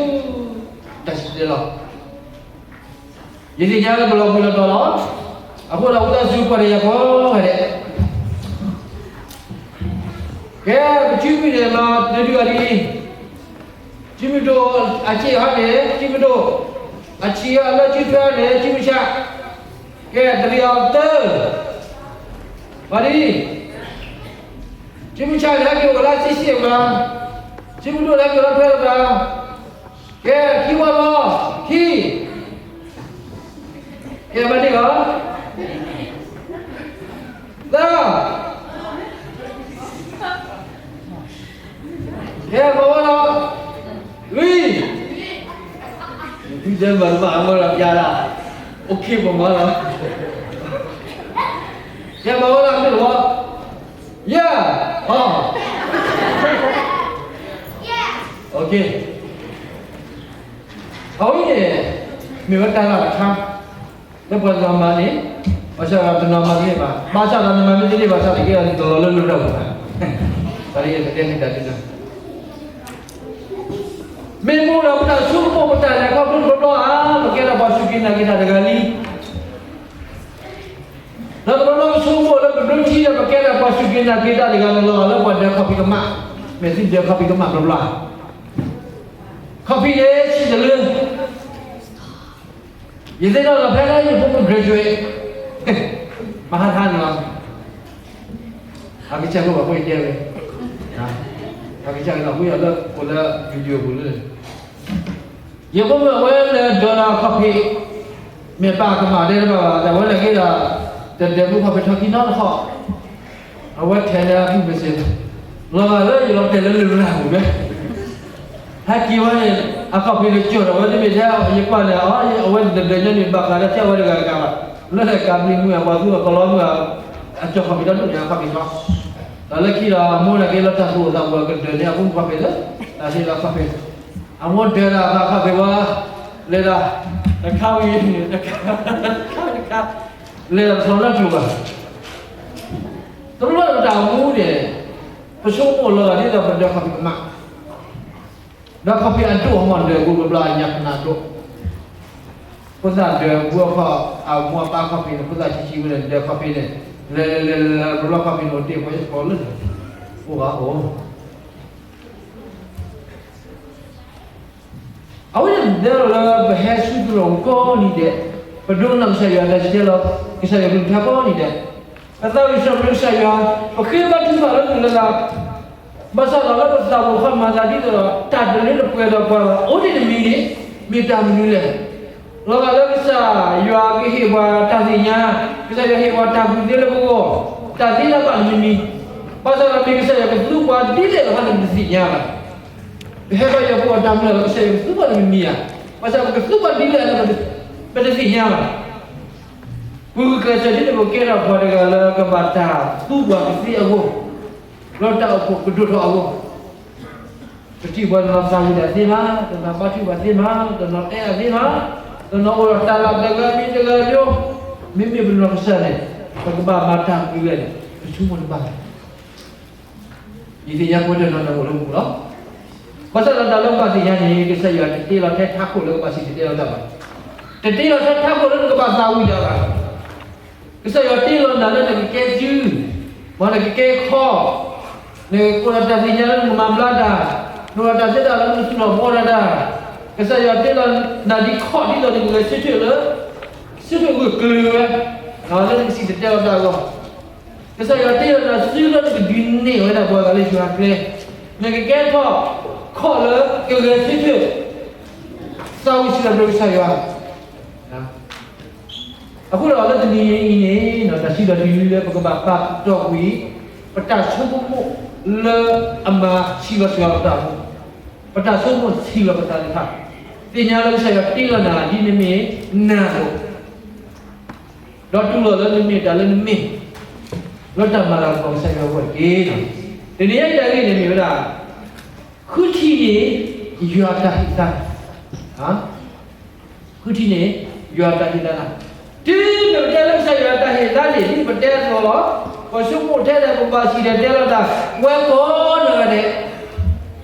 တၢ်စံၣ်တဲၤတဲလီၤ ယသ့ၣ်ညါလၢပလီၤဘှံးလီၤတီၤလီၤ. အဃိဒီးဝံသးစူၤပှၤတယာ်ကိးဂၤဒဲး ကဲ ပစုမုၢ်န့ၣ်လီၤ တဒုအီၤဒ်အံၤ, စုမုၢ်ဒိၣ်အစ့ၣ်ဟီန့ၣ် စုမုၢ်ဒိၣ်, အဆံးအလၢခံထွဲန့ၣ် ကံမုၢ်ဆါ, ကဲ တရံးအီၤသၢ, ပှၤဒ်, ကံမုၢ်ဆါန့ၣ် ဟဲက့ၤအိၣ်လၢဆံဆံအဘျီ, ကံမုၢ်ဒိၣ်န့ၣ် ဟဲက့ၤအိၣ်လၢထွဲအဘျီ, ကဲ ခံဝီလီၤ, ခံ, ကဲ ဘၣ်ဒ်လီၤ, သၢ ကဲ မၤဝဲလီၤ, လွံၢ်, ဖုဒဲမၤတဘၣ်အမၢလီၤပျါဒၣ်, အိၣ်ခ့ပမၤလီၤ, ကဲ မၤဝဲလီၤ မ့ၢ်လီၤ, ယဲၢ်, ဟီ, အဝဲန့ၣ် မ့ၢ်ဝဲတၢ်လၢတခါ လၢပှၤတနီၤမၤန့ၣ်, ဘၣ်ဆၣ်ဒီးတနီၤမၤတန့ၢ်ဘၣ်, ဘၣ်ဆၣ်ဒီးနမၤမ့ၢ်တန့ၢ်ဘၣ်ဆၣ်တက့ၢ်ဒီး နတလီၤလၢလၢတၢ်ပူၤဘၣ်, တၢ်လၢယကတဲန့ၣ်တၢ်ဒ်န့ၣ်, မ့ၢ်မ့ၢ်ဒီးပတၢ်ဆိကမိၣ်ပတၢ်လဲၤခီဖျိတဘျီဘျီဧါ, ပကဲဒၣ်ပှၤစူၢ်က့ၤနာ်က့ၤတၢ်တဂၤလံ ဒီးတဘျီဘျီပဆိကမိၣ်လၢပဒိထံဒီး ပကဲဒၣ်ပှၤစူၢ်က့ၤနာ်က့ၤတၢ်တဂၤန့ၣ်လီၤ, လၢပှၤဒၢးခီၣ်ဖံးကမၣ်, မ့ၢ်သုဒၢးခီၣ်ဖံးကမၣ်ဘျီဘျီ, ခီၣ်ဖံးန့ၣ်ဆံးတလၢ, ယသ့ၣ်နီၣ်လီၤဖဲလၢယဖိမုၣ် graduate မဟါခါန့ၣ်လီၤ, အကစၢ်ကဘၣ်ဖိယတဲဝဲ, အကစၢ်ကဘၣ်ဖိယလၢအိၣ်လၢ video ပူၤလၢ ယဖိမုၣ်အဝဲန့ၣ်ဒၢးဒီးခီၣ်ဖံး, မ့ၢ်ပၢ်ကမၣ်တဲတဘၣ်ဘၣ်, အဝဲန့ၣ်က့ဒီး တဒၢးမူခီၣ်ဖံးထီၣ်ခံနီတခီ, အဝဲထဲလၢအဖုၣ်မ့ၢ်စ့ၢ်, လီၤဂာ်လၢယလီၤတဲာ်လၢလၢၢ်လၢ်ပူၤဝဲ, ဟဲက့ၤဝဲန့ၣ် အခီၣ်ဖံးကစၢၢ်ဒီးဝဲတမ့ၢ်ထဲယကွၢ်န့ၣ် အဝဲတဒၢးညါန့ၣ် ဘၣ်ဃးဒီးထဲအဝဲတဂၤတဂၤဘၣ်, လၢတၢ်ကးဘျံးမုၢ်အပှၤသူအကလီမုၢ် အကၠီၣ်ခီၣ်ဖံးဒီဒူၣ်န့ၣ် အခီၣ်ဖံးထီၣ်, ဒီးလၢခံဒီးအမိၢ်န့ၣ်က့လၢတၢ်သူၣ်အိၣ်သးအိၣ်အကဒၢးန့ၣ် အဖိမုၣ်ခီၣ်ဖံးလၢ တၢ်သ့လၢအခီၣ်ဖံး, အမိၢ်ဒၢးဒီးအသးခီၣ်ဖံးဝဲ, လဲၤဒၣ်, တခါဝံၤ, တခါ, တခါ, လဲၤဒၣ်တဆီလၢကျိၤဘၣ်, တဘျီတၢ်မူန့ၣ်, ပဆိကမိၣ်လီၤဂာ်ဒ်သိး ပဒၢးခီၣ်ဖံးကမၣ်, ဒီးခီၣ်ဖံးအဒိၣ်အမီၢ်ဒၢးပူၤဘျီဘျီအညါကနၣ်ဒိၣ်, ဖိသၣ်ဒၢးပူၤအခီၣ် အမိၢ်အပၢ်ခီၣ်ဖံးန့ၣ် ဖိသၣ်ဆံးဆံးဝဲန့ၣ် ဒၢးခီၣ်ဖံးန့ၣ်, လဲၤလဲၤလဲၤလဲၤလဲၤ ဘျီဘျီခီၣ်ဖံးန့ၣ်အိၣ်တ့ၢ်ပှဲၤစ့ၢ်ကီးလၢန့ၣ်, အိၣ်ဂၤအိၣ် အဝဲန့ၣ်ပတဲလီၤလၢပဟဲဆူသရိာ်ကိးနံၤဒဲး, ပဒိကနၣ်ကစၢ်ယွၤတၢ်စံၣ်တဲၤတဲလီၤ, ကစၢ်ယွၤကလုၢ်ကထါကိးနံၤဒဲး, ပသးဝံၣ်စံးထီၣ်ပတြၢၤကစၢ်ယွၤ, ပဃ့ဘါထုကဖၣ်လၢမုၢ်လၢ်လၢ်, ဘၣ်ဆၣ်ဒီးလၢပသးပူၤခီမၤသးဒ်သိးဒီး တၢ်တလၢတပှဲၤဒီးပှၤဘၣ်, အိၣ်ဒံးတမံၤန့ၣ် မ့ၢ်တၢ်မနုၤလဲၣ်. လီၤဂာ်လၢကစၢ်ယွၤကဟ့ၣ်ပှၤတၢ်သ့ၣ်ညါ, ကစၢ်ယွၤဟ့ၣ်ပှၤတၢ်ကူၣ်သ့လၢပဂီၢ်, တၢ်သ့တၢ်ဘၣ်တမံၤမံၤ, ဘၣ်ဆၣ်ဒီးမ့ၢ်ကစၢ်ယွၤကသူပှၤဒ်လဲၣ်ဒီးပတသ့ၣ်ညါဘၣ်. ပဟဲဘါယွၤဖိအတၢ်မုၢ်လၢ်လၢကစၢ်ယွၤကသူပှၤတမံၤမံၤဧါ, ဘၣ်ဆၣ်ပကသူပှၤဒ်လဲၣ်ဒီး ပတသ့ၣ်ညါဘၣ်. ပဂုာ်ကျဲးစၢးဒ်န့ၣ် ပကဲထီၣ်ပှၤတဂၤလၢကဘၣ်တၢ်သူပှၤကသ့အဂီၢ်, လၢတၢ်အိၣ်ဖှိၣ်ကဒိၣ်ထီၣ်အဂီၢ်, ပထံၣ်ပှၤတနီၤသးဝံၣ်တၢ်သ့မး, တနီၤဘါထုကဖၣ်သ့မး, တနီၤအဲၣ်အသ့မး, တနီၤအိၣ်ဒီးတၢ်လၢတဂၤမ့ၢ်တဂၤမ့ၢ်, မ့မ့ၢ်ပနီၢ်ကစၢ်န့ၣ်, ပကဘၣ်မၤတၢ်မနုၤလဲၣ်န့ၣ် ပဆိကမိၣ်တဘၣ်. ယသ့ၣ်ညါပဝဲတနီၤနီၤအိၣ်လၢမူလီၤ. ဘၣ်ဆၣ်ဒီးတၢ်လၢပဘၣ်သ့ၣ်ညါန့ၣ် ကစၢ်ယွၤတတ့လီၤထဲထးခိၣ်လၢကဘၣ်စံၣ်တဲၤတဲလီၤတၢ်ဘၣ်. တတ့လီၤထဲထးခိၣ်လၢနကဘၣ်သးဝံၣ်တၢ်ဘၣ်. ကစၢ်ယွၤတ့လီၤနၤလၢနကကဲကုၢ်, မ်နကကဲခီ, နကအိၣ်ဒီးတၢ်သ့ၣ်ညါလၢနကမၤဘျါတၢ်, နအိၣ်ဒီးတၢ်သ့ၣ်တၢ်လၢနသူၣ်ထီၣ်ဘှီတၢ်တၢ်, ကစၢ်ယွၤတ့လီၤနၤဒ်ခီၣ်ဒ်သိးနကဂဲၤဆၢထၢၣ်လၢ ဆၢထၢၣ်ဂၢၢ်ကျၢၤဝဲ, လၢနကစံၣ်တဲၤတဲလီၤတၢ်အဂီၢ်, ကစၢ်ယွၤတ့လီၤနၤစုလၢနကဒုးနဲၣ်ဝဲဒၣ်ပှၤဂၤလၢယွၤကျဲ, နကကဲထီၣ်ခီၣ်လၢကဂဲၤဆၢထၢၣ်, သးဝံၣ်စံးထီၣ်ပတြၢၤကစၢ်ယွၤ. အဃိဒီးလၢတနံၤအံၤန့ၣ် တၢ်စံးထီၣ်တနံၤလၢပကဘၣ်ပာ်တီၢ်ကွံာ် ပတၢ်ဆိကမိၣ်လၢအမၤဆံးလီၤစှၤလီၤပတၢ်အိၣ်မူ, ပတၢ်ဆိကမိၣ်ဆံးလီၤပသးသ့ၣ်တဖၣ်, သ့ၣ်ညါလၢကစၢ်ယွၤတ့လီၤနၤဒ်နမ့ၢ်နၤအသိး ဒီးတူၢ်လိာ်လၢနမ့ၢ်တၢ်လၢနမ့ၢ်, လၢတၢ်မၤလၤကပီၤကစၢ်ယွၤအဂီၢ်တက့ၢ်. တနံၤအံၤတၢ်ဂ့ၢ်န့ၣ်မ့ၢ်ဝဲဒၣ်, ဃုထံၣ်န့ၢ်ယွၤတၢ်ဟ့ၣ်သါ, ဃုထံၣ်န့ၢ်ယွၤတၢ်ဟ့ၣ်သါနၤ, တုၤမ့ၢ်ပတဲလၢကစၢ်ယွၤတၢ်ဟ့ၣ်သါန့ၣ် ဒ်ပတဲအသိးလီၤ, ပှၤဆိကမိၣ်ထဲလဲၣ် ပဘၣ်စံၣ်တဲၤတဲလီၤတၢ်, ဝဲကိးနီၢ်ဂၤဒဲး,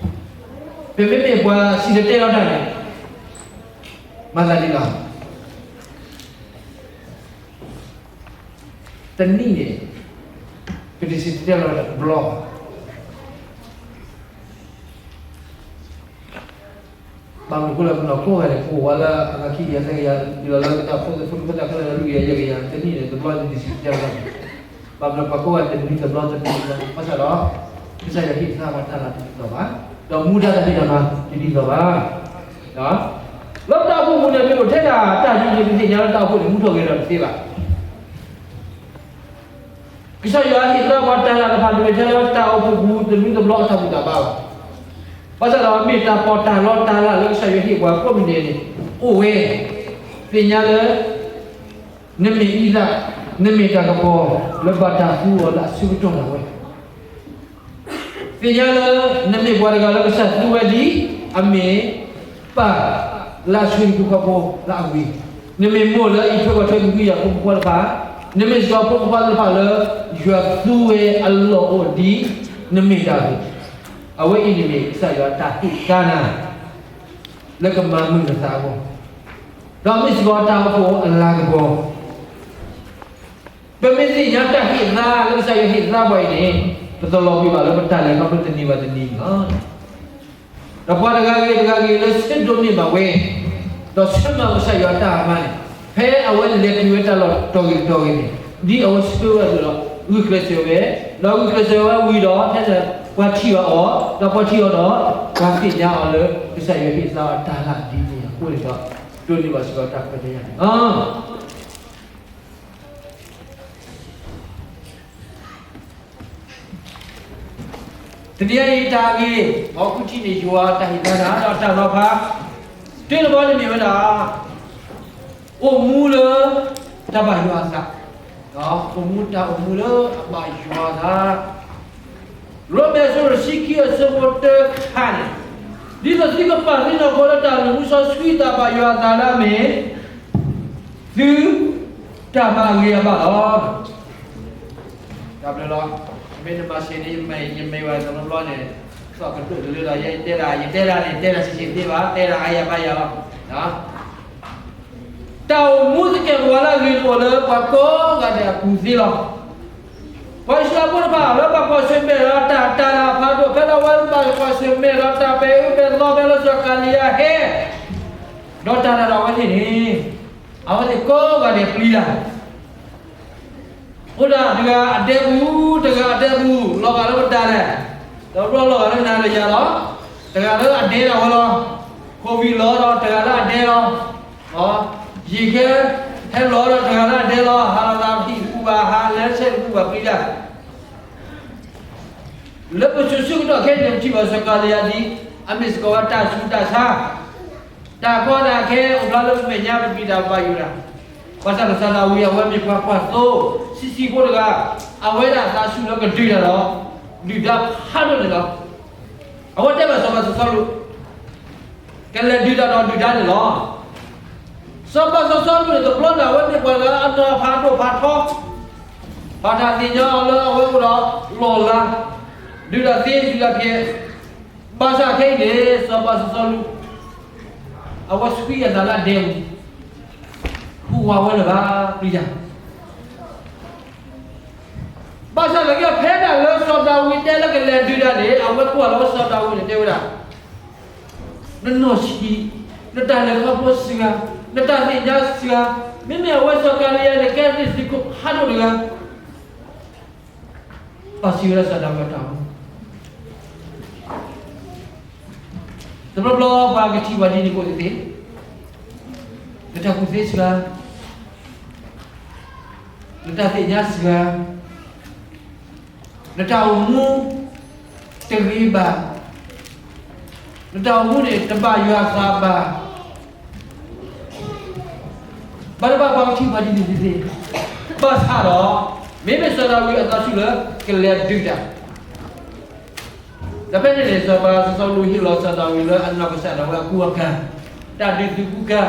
ပမ့မ့ၢ်ပှၤစံၣ်တဲၤတဲလီၤတၢ်န့ၣ်, မၤသးဒ်လဲၣ်. တနံၣ်န့ၣ်, ပတစံၣ်တဲၤတဲလီၤတဘျီဘၣ်. ဘၣ်မနုၤအဃိလၢပနီၢ်ကိးဂၤန့ၣ် ပအိၣ်ဝဲလၢအဂၤခံကယၤသၢကယၤ ဒ်သိးလၢကတၢၢ်ဖိသ့ၣ်ဖိတဖၣ်တၢ်ခဲလၢာ်လၢလွံၢ်ကယၤယဲၢ်ကယၤ တနံၣ်န့ၣ် တဘျီတနံၣ်ဆံကယၤန့ၣ် ဘၣ်မနုၤပှၤကိးဂၤတနံၤတဘျီတနံၤတဘျီ ဘၣ်ဆၣ်ဒီး ကစၢ်ယွၤဟ့ၣ်သါပှၤတၢ်လၢတဒ်သိးဘၣ်, ဒီးမူဒါတၢ်ဖံးတၢ်မၤတဒ်သိးဘၣ်. လၢပတၢ်အိၣ်ဖှိၣ်ပူၤန့ၣ် မ့ၢ်အိၣ်ထဲဒၣ်တၢ်ဒ်န့ၣ် ပသ့ၣ်ညါလၢတၢ်အိၣ်ဖှိၣ်န့ၣ် မူထီၣ်ဂဲၤထီၣ်တသ့ဘၣ်. ကစၢ်ယွၤဟ့ၣ်သါပှၤတၢ်လၢတဖၣ် တမ့ၢ်ထဲလၢတၢ်အိၣ်ဖှိၣ်ပူၤတနွံတဘျီအတၢ်ဘူၣ်တၢ်ဘါဘၣ်. ဘၣ်ဆၣ်ဒီးမ့ၢ်တၢ်ပီးတၢ်လီတၢ်လၢလၢကစၢ်ယွၤဟ့ၣ်ပှၤကိးမုၢ်နံၤန့ၣ် အိၣ်ဝဲ, သ့ၣ်ညါလၢ နမ့ၢ်အံသၣ်, နမ့ၢ်တၢ်ကပီၤ လၢဘၣ်တၢ်သူအီၤလၢအဆၢကတီၢ်ဒၣ်ဝဲ သ့ၣ်ညါလၢ နမ့ၢ်ပှၤတဂၤလၢကစၢ်သူဝဲဒ်အမ့ၢ်ပၢ်လၢအဆၢဟံၣ်ဖိဃီဖိလၢအဂ့ၤ, နမ့ၢ်မိၢ်လၢအံးထွဲကွၢ်ထွဲကဟုကယာ်ဖိမုၣ်ဖိတဖၣ်, နမ့ၢ်စ့ၢ်ကီးဖိမုၣ်ဖိတဖၣ်လၢ ယွၤသူဝဲအလီၢ်အိၣ်ဒ်နမ့ၢ်တၢ်အဂ့ၤ, အဝဲအံၤန့ၣ်မ့ၢ်ကစၢ်ယွၤတၢ်ဟ့ၣ်သါနၤ လၢကမၤမုာ်နသးအဂီၢ်, ဒီးမ့ၢ်စ့ၢ်ကီးတၢ်အိၣ်ဖှိၣ်အလၤကပီၤ ပမ့ၢ်သ့ၣ်ညါတၢ်ဟ့ၣ်သါလၢကစၢ်ယွၤဟ့ၣ်သါပှၤအံၤန့ၣ် ပသလီၤကွံာ်ဘၣ်လၢပတၢ်လဲၤခီဖျိတနံၤဘၣ်တနံၤန့ၣ်လီၤ. ဒီးပှၤတဂၤဂ့ၤတဂၤဂ့ၤလၢဆၢဒိးန့ၢ်ဘၣ်ဝဲ, ဒီးဆၢမၤကစၢ်ယွၤတၢ်အမါန့ၣ်, ဖဲအဝဲလဲၤတုၤဝဲတၢ်လီၢ်တတီၤဂ့ၤတတီၤဂ့ၤန့ၣ်, ဒ်အဝဲဆၢဝဲအသိးဒီး ဂုာ်ကျဲးစၢးဝဲ, ဒီးဂုာ်ကျဲးစၢးဝဲဝံၤဒီး ဖဲန့ၣ်ပှၤထံၣ်ဘၣ်အီၤ, ဒီးပှၤထံၣ်အီၤဒီး ပှၤသ့ၣ်ညါအီၤလၢကစၢ်ယွၤဟ့ၣ်သါအီၤတၢ်လၢဒ်န့ၣ်အဃိန့ၣ်ဒီး ဒိးန့ၢ်ဘၣ်စ့ၢ်ကီးတၢ်ခွဲးတၢ်ယာ်န့ၣ်လီၤ. တနံၤအံၤတၢ်အဂ့ၢ် မ်အဝဲထံၣ်န့ၢ်ယွၤအတၢ်ဟ့ၣ်သါတၢ်ဒီးတၢ်နီၤဖး, တၢတဘီန့ၣ်မ့ၢ်ဝဲဒၣ် အိၣ်မူလၢတၢ်ဘၣ်ယွၤအသး, အိၣ်မူတၢ်အိၣ်မူလၢအဘၣ်ယွၤအသး ရိမ့ၤအဆၢဒိၣ်တဆံခံအဆၢဖိတၢခါန့ၣ်, ဒ်သိးသုကပာ်သုနီၢ်ခိလၢတၢ်လုၢ်မူစီဆှံတၢ်ဘၣ်ယွၤအသးလၢအမ့ၢ် သုတၢ်မၤအဂ့ၤအဘၣ်လီၤ. တၢ်ဘျုးလီၤ. မ့ၢ်နမၤစၢၤန့ၣ် ယမ့ၢ်ဝဲတဘျီဘျီန့ၣ် သီၣ်ကဒိၣ်တလၢဒီး ယဲယတဲဒၣ် ယတဲဒၣ်န့ၣ် တဲဒၣ်ဆံးဆံးသ့ဘၣ်, တဲဒၣ်အါယၤဘၣ်ယၤလီၤ. တၢ်အိၣ်မူသကဲးပဝးလၢအဂ့ၤတအိၣ်လၢပှၤကိးဂၤဒဲးအပူၤသ့လီၤ. ပှၤအံၣ်စရ့လးဖိတဖၣ်လၢဘၣ်ကွၢ်ဆၢၣ်မဲာ်ဒီးတၢ်တၤလၤဖးဒိၣ် ဖဲလၢအဝဲဘၣ်ကွၢ်ဆၢၣ်မဲာ်ဒီးတၢ်ပဲာ်အၢပဲာ်သီ ဖဲလၢစီၤကၤလံယၤဟဲ ဒီးတၢ်တၤဒီးအဝဲသ့ၣ်န့ၣ် အဝဲသ့ၣ်ကိးဂၤဒဲးပျံၤတၢ် အိၣ်ဒၣ်တဂၤအဒဲပူၤ, တဂၤအဒဲပူၤ, လီၤဂာ်လၢပတၢ်လဲၣ်, ဒီးဘျီလီၤဂာ်လၢနၤဒီးယၤလီၤ. တဂၤလၢအဒဲဒၣ်ဝဲလီၤ. ခိၣ်ဝံၣ်လီၤဒီးတဂၤလၢအဒဲလီၤ. ယံာ်ခဲ ဟဲလီၤဒီးတဂၤလၢအဒဲလီၤ. ဟးလီၤသးပဟံၣ်တပူၤဘၣ်, ဟးလၢဆဲးတပူၤဘၣ်ပျံၤတၢ် လၢပစိၤဆၢကတီၢ်ခဲအံၤန့ၣ် ပထံၣ်ဘၣ်စီၤကၤလံယၤဒ် အမ့ၢ်စ့ၢ်ကီးဝဲတၢ်ဆူးတၢ်ဆါ, တၢ်ကီတၢ်ခဲအိၣ်ဖျါလၢပမဲာ်ညါ ပပျံၤတၢ်ဘၣ်ယိၣ်တၢ်, ဘၣ်ဆၣ်ဒီးစီၤဒၤဝံးအဝဲမ့ၢ်ပှၤကွၢ်သိ ဆံးဆံးဖိတဂၤ, အဝဲဒၣ်အသးဆူၣ်လၢကဒုးတၢ်ဒီး ဒုၣ်ဒါဖးဒိၣ်န့ၣ်လီၤ. အဝဲတဲဘၣ်စီၤပၤစီၤစီလူး ကလဲၤဒုးတၢ်ဒီးဒုၣ်ဒါန့ၣ်လီၤ. စီၤပၤစီၤစီလူးန့ၣ် တဘျီန့ၣ်အဝဲမ့ၢ်ပှၤလၢအနီၤဖးဒိၣ်ဖးထီ, ဘၣ်တၢ်သ့ၣ်ညါအီၤလၢအဝဲအိၣ်ဒီးလီၢ်လၤ, ဒုးတၢ်သ့ဒုးတၢ်ဖျဲး, ဘၣ်ဆၣ်ခဲအံၤန့ၣ် စီၤပၤစီၤစီလူး အဝဲဆှံအသးလၢအဒဲပူၤ, ဟူးဝးဝဲလၢၤဘၣ်, ပျံၤတၢ် ဘၣ်ဆၣ်သနာ်က့ဖဲဒၣ်လၢစီၤဒၤဝံးတဲလၢကလဲၤဒုးတၢ်န့ၣ် အဝဲကွၢ်လီၤစီၤဒၤဝံးန့ၣ်တဲဝဲဒၣ်, နနီၢ်ဆံး, နတၢ်လဲၤခီဖျိစှၤ, နတၢ်သ့ၣ်ညါစှၤ, မ့မ့ၢ်အဝဲစီၤကၤလံယၤန့ၣ် ကဲသုးခိၣ်ဖးဒိၣ်တဂၤ ပာ်စံးဝဲဒၣ်စီၤဒၤဝံးအတၢ်အိၣ်မူ, တဘျီဘျီပှၤကထံၣ်ပှၤဒ်န့ၣ်ကိးသ့ၣ်သ့ၣ်, နတၢ်ကူၣ်သ့စှၤ, နတၢ်သ့ၣ်ညါစှၤ, နတၢ်အိၣ်မူတဂ့ၤဘၣ်, နတၢ်အိၣ်မူန့ၣ် တဘၣ်ယွၤအသးဘၣ် ဘၣ်တဘၣ်ပှၤကထံၣ်ပှၤဒ်န့ၣ်သ့ၣ်သ့ၣ်, ဘၣ်ဆၣ်ဒီး မ့မ့ၢ်စီၤဒၤဝံးအသးဆူၣ်လၢကလဲၤဒုးတၢ်, ဒီးဖဲန့ၣ်န့ၣ် စီၤပၤစီၤစီလူးဟ့ၣ်လီၤစီၤဒၤဝံးလၢအနီၢ်ကစၢ်ဒၣ်ဝဲအကူအကၤ, တၢ်ဒုးသုးကူကၤ,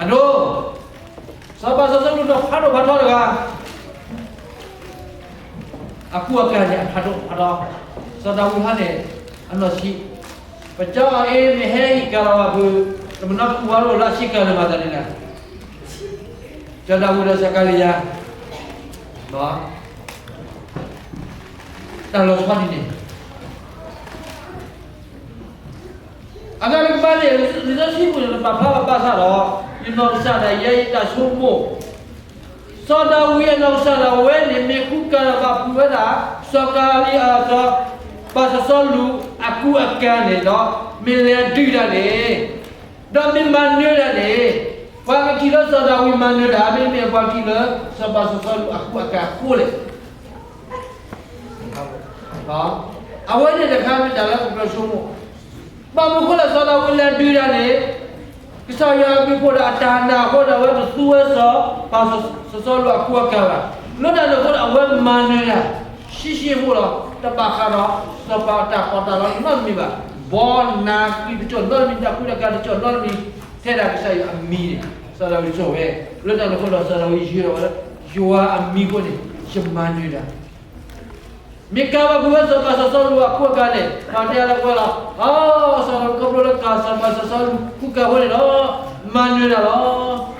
အဒိ စီၤပၤစီၤစီလူးနီၤဖးဒိၣ်ဖးထီတဂၤ အကူအကၤန့ၣ် အဖးဒိၣ်ဖးထီ, စီၤဒၤဝံးဟါန့ၣ် အနီၢ်ဆံး, ပကၠီအအ့မ့ၢ်ဟဲဟံးကၤလီၤဘၣ်ဖုး, တမနီၤကူၣ်ဝါလိာ်လၢအဆံးကၤလၢၤမၤသးဒ်လဲၣ်, စီၤဒၤဝံးဒီးစီၤကၤလံယၤ, တၢ်လီၤဆီဒ်န့ၣ် အဂၤတကပၤန့ၣ် လံာ်စီဆှံပူၤန့ၣ် ပာ်ဖျါဘၣ်ဘၣ်ဆၣ်ဒီး ယနီၢ်ကစၢ်ဒၣ်ယဲယတၢ်ဆိကမိၣ်, စီၤဒၤဝံးအနီၢ်ကစၢ်ဒၣ်ဝဲန့ၣ် မ့ၢ်ကူကၤလီၤဘၣ်ဖုးဝဲဒၣ် စီၤကၤလံအၢၣ် စီၤပၢ်စီၤစီလူးအကူအကၤန့ၣ်ဒီး မ့ၢ်လဲၤဒုးတၢ်န့ၣ် ဒီးမ့ၢ်မၤနၢၤတၢ်န့ၣ် ပှၤကထံၣ်လၢစီၤဒၤဝံးမၤနၢၤတၢ် မ့တမ့ၢ်ပှၤထံၣ်လၢ စီၤပၢ်စီၤစီလူးအကူအကၤအဃိလဲၣ်. အဝဲန့ၣ်တခါမ့ၢ်တၢ်လၢပကြၢးဆိကမိၣ်, ဘၣ်မနုၤအဃိလၢစီၤဒၤဝံးလဲၤဒုးတၢ်န့ၣ် ကစၢ်ယွၤအဘျုးအဖှိၣ်ဒီးအတၢ်နာ်အဃိဒီး အဝဲတသူဝဲစီၤပၢ်စီၤစီလူးအကူအကၤဘၣ်. လၢတၢ်န့ၣ်အဃိဒီး အဝဲမၤနၢၤတၢ် ဆှံဆှံအဃိဒီး တဘၣ်ဃးဒီး စီၤပၢ်အတၢ်ကီတၢ်ခဲနီတမံၤဘၣ်. ဘီနၤကွံာ်တကၠီၣ်နီတမံၤ တၢ်ကူတၢ်ကၤတကၠီၣ်နီတမံၤ ထဲဒၣ်ကစၢ်ယွၤအမံၤန့ၣ် စီၤဒၤဝံးကၠီၣ်ဝဲ. လၢတၢ်န့ၣ်အဃိဒီး စီၤဒၤဝံးယဲၤထီၣ်ဝဲလၢ ယွၤအမံၤအဃိန့ၣ် ယမၤနၢၤတၢ် မ့ၢ်ကၤဘၣ်ဖုးဝဲစီၤပၢ်စီၤစီလူးအကူအကၤန့ၣ် ပှၤတဲလၢပှၤလီၤ, စီၤဒၤဝံးခီဖျိလၢကၤစီၤပၢ်စီၤစီလူးကူကၤအဃိန့ၣ်ဒီး မၤနၢၤတၢ်လီၤ.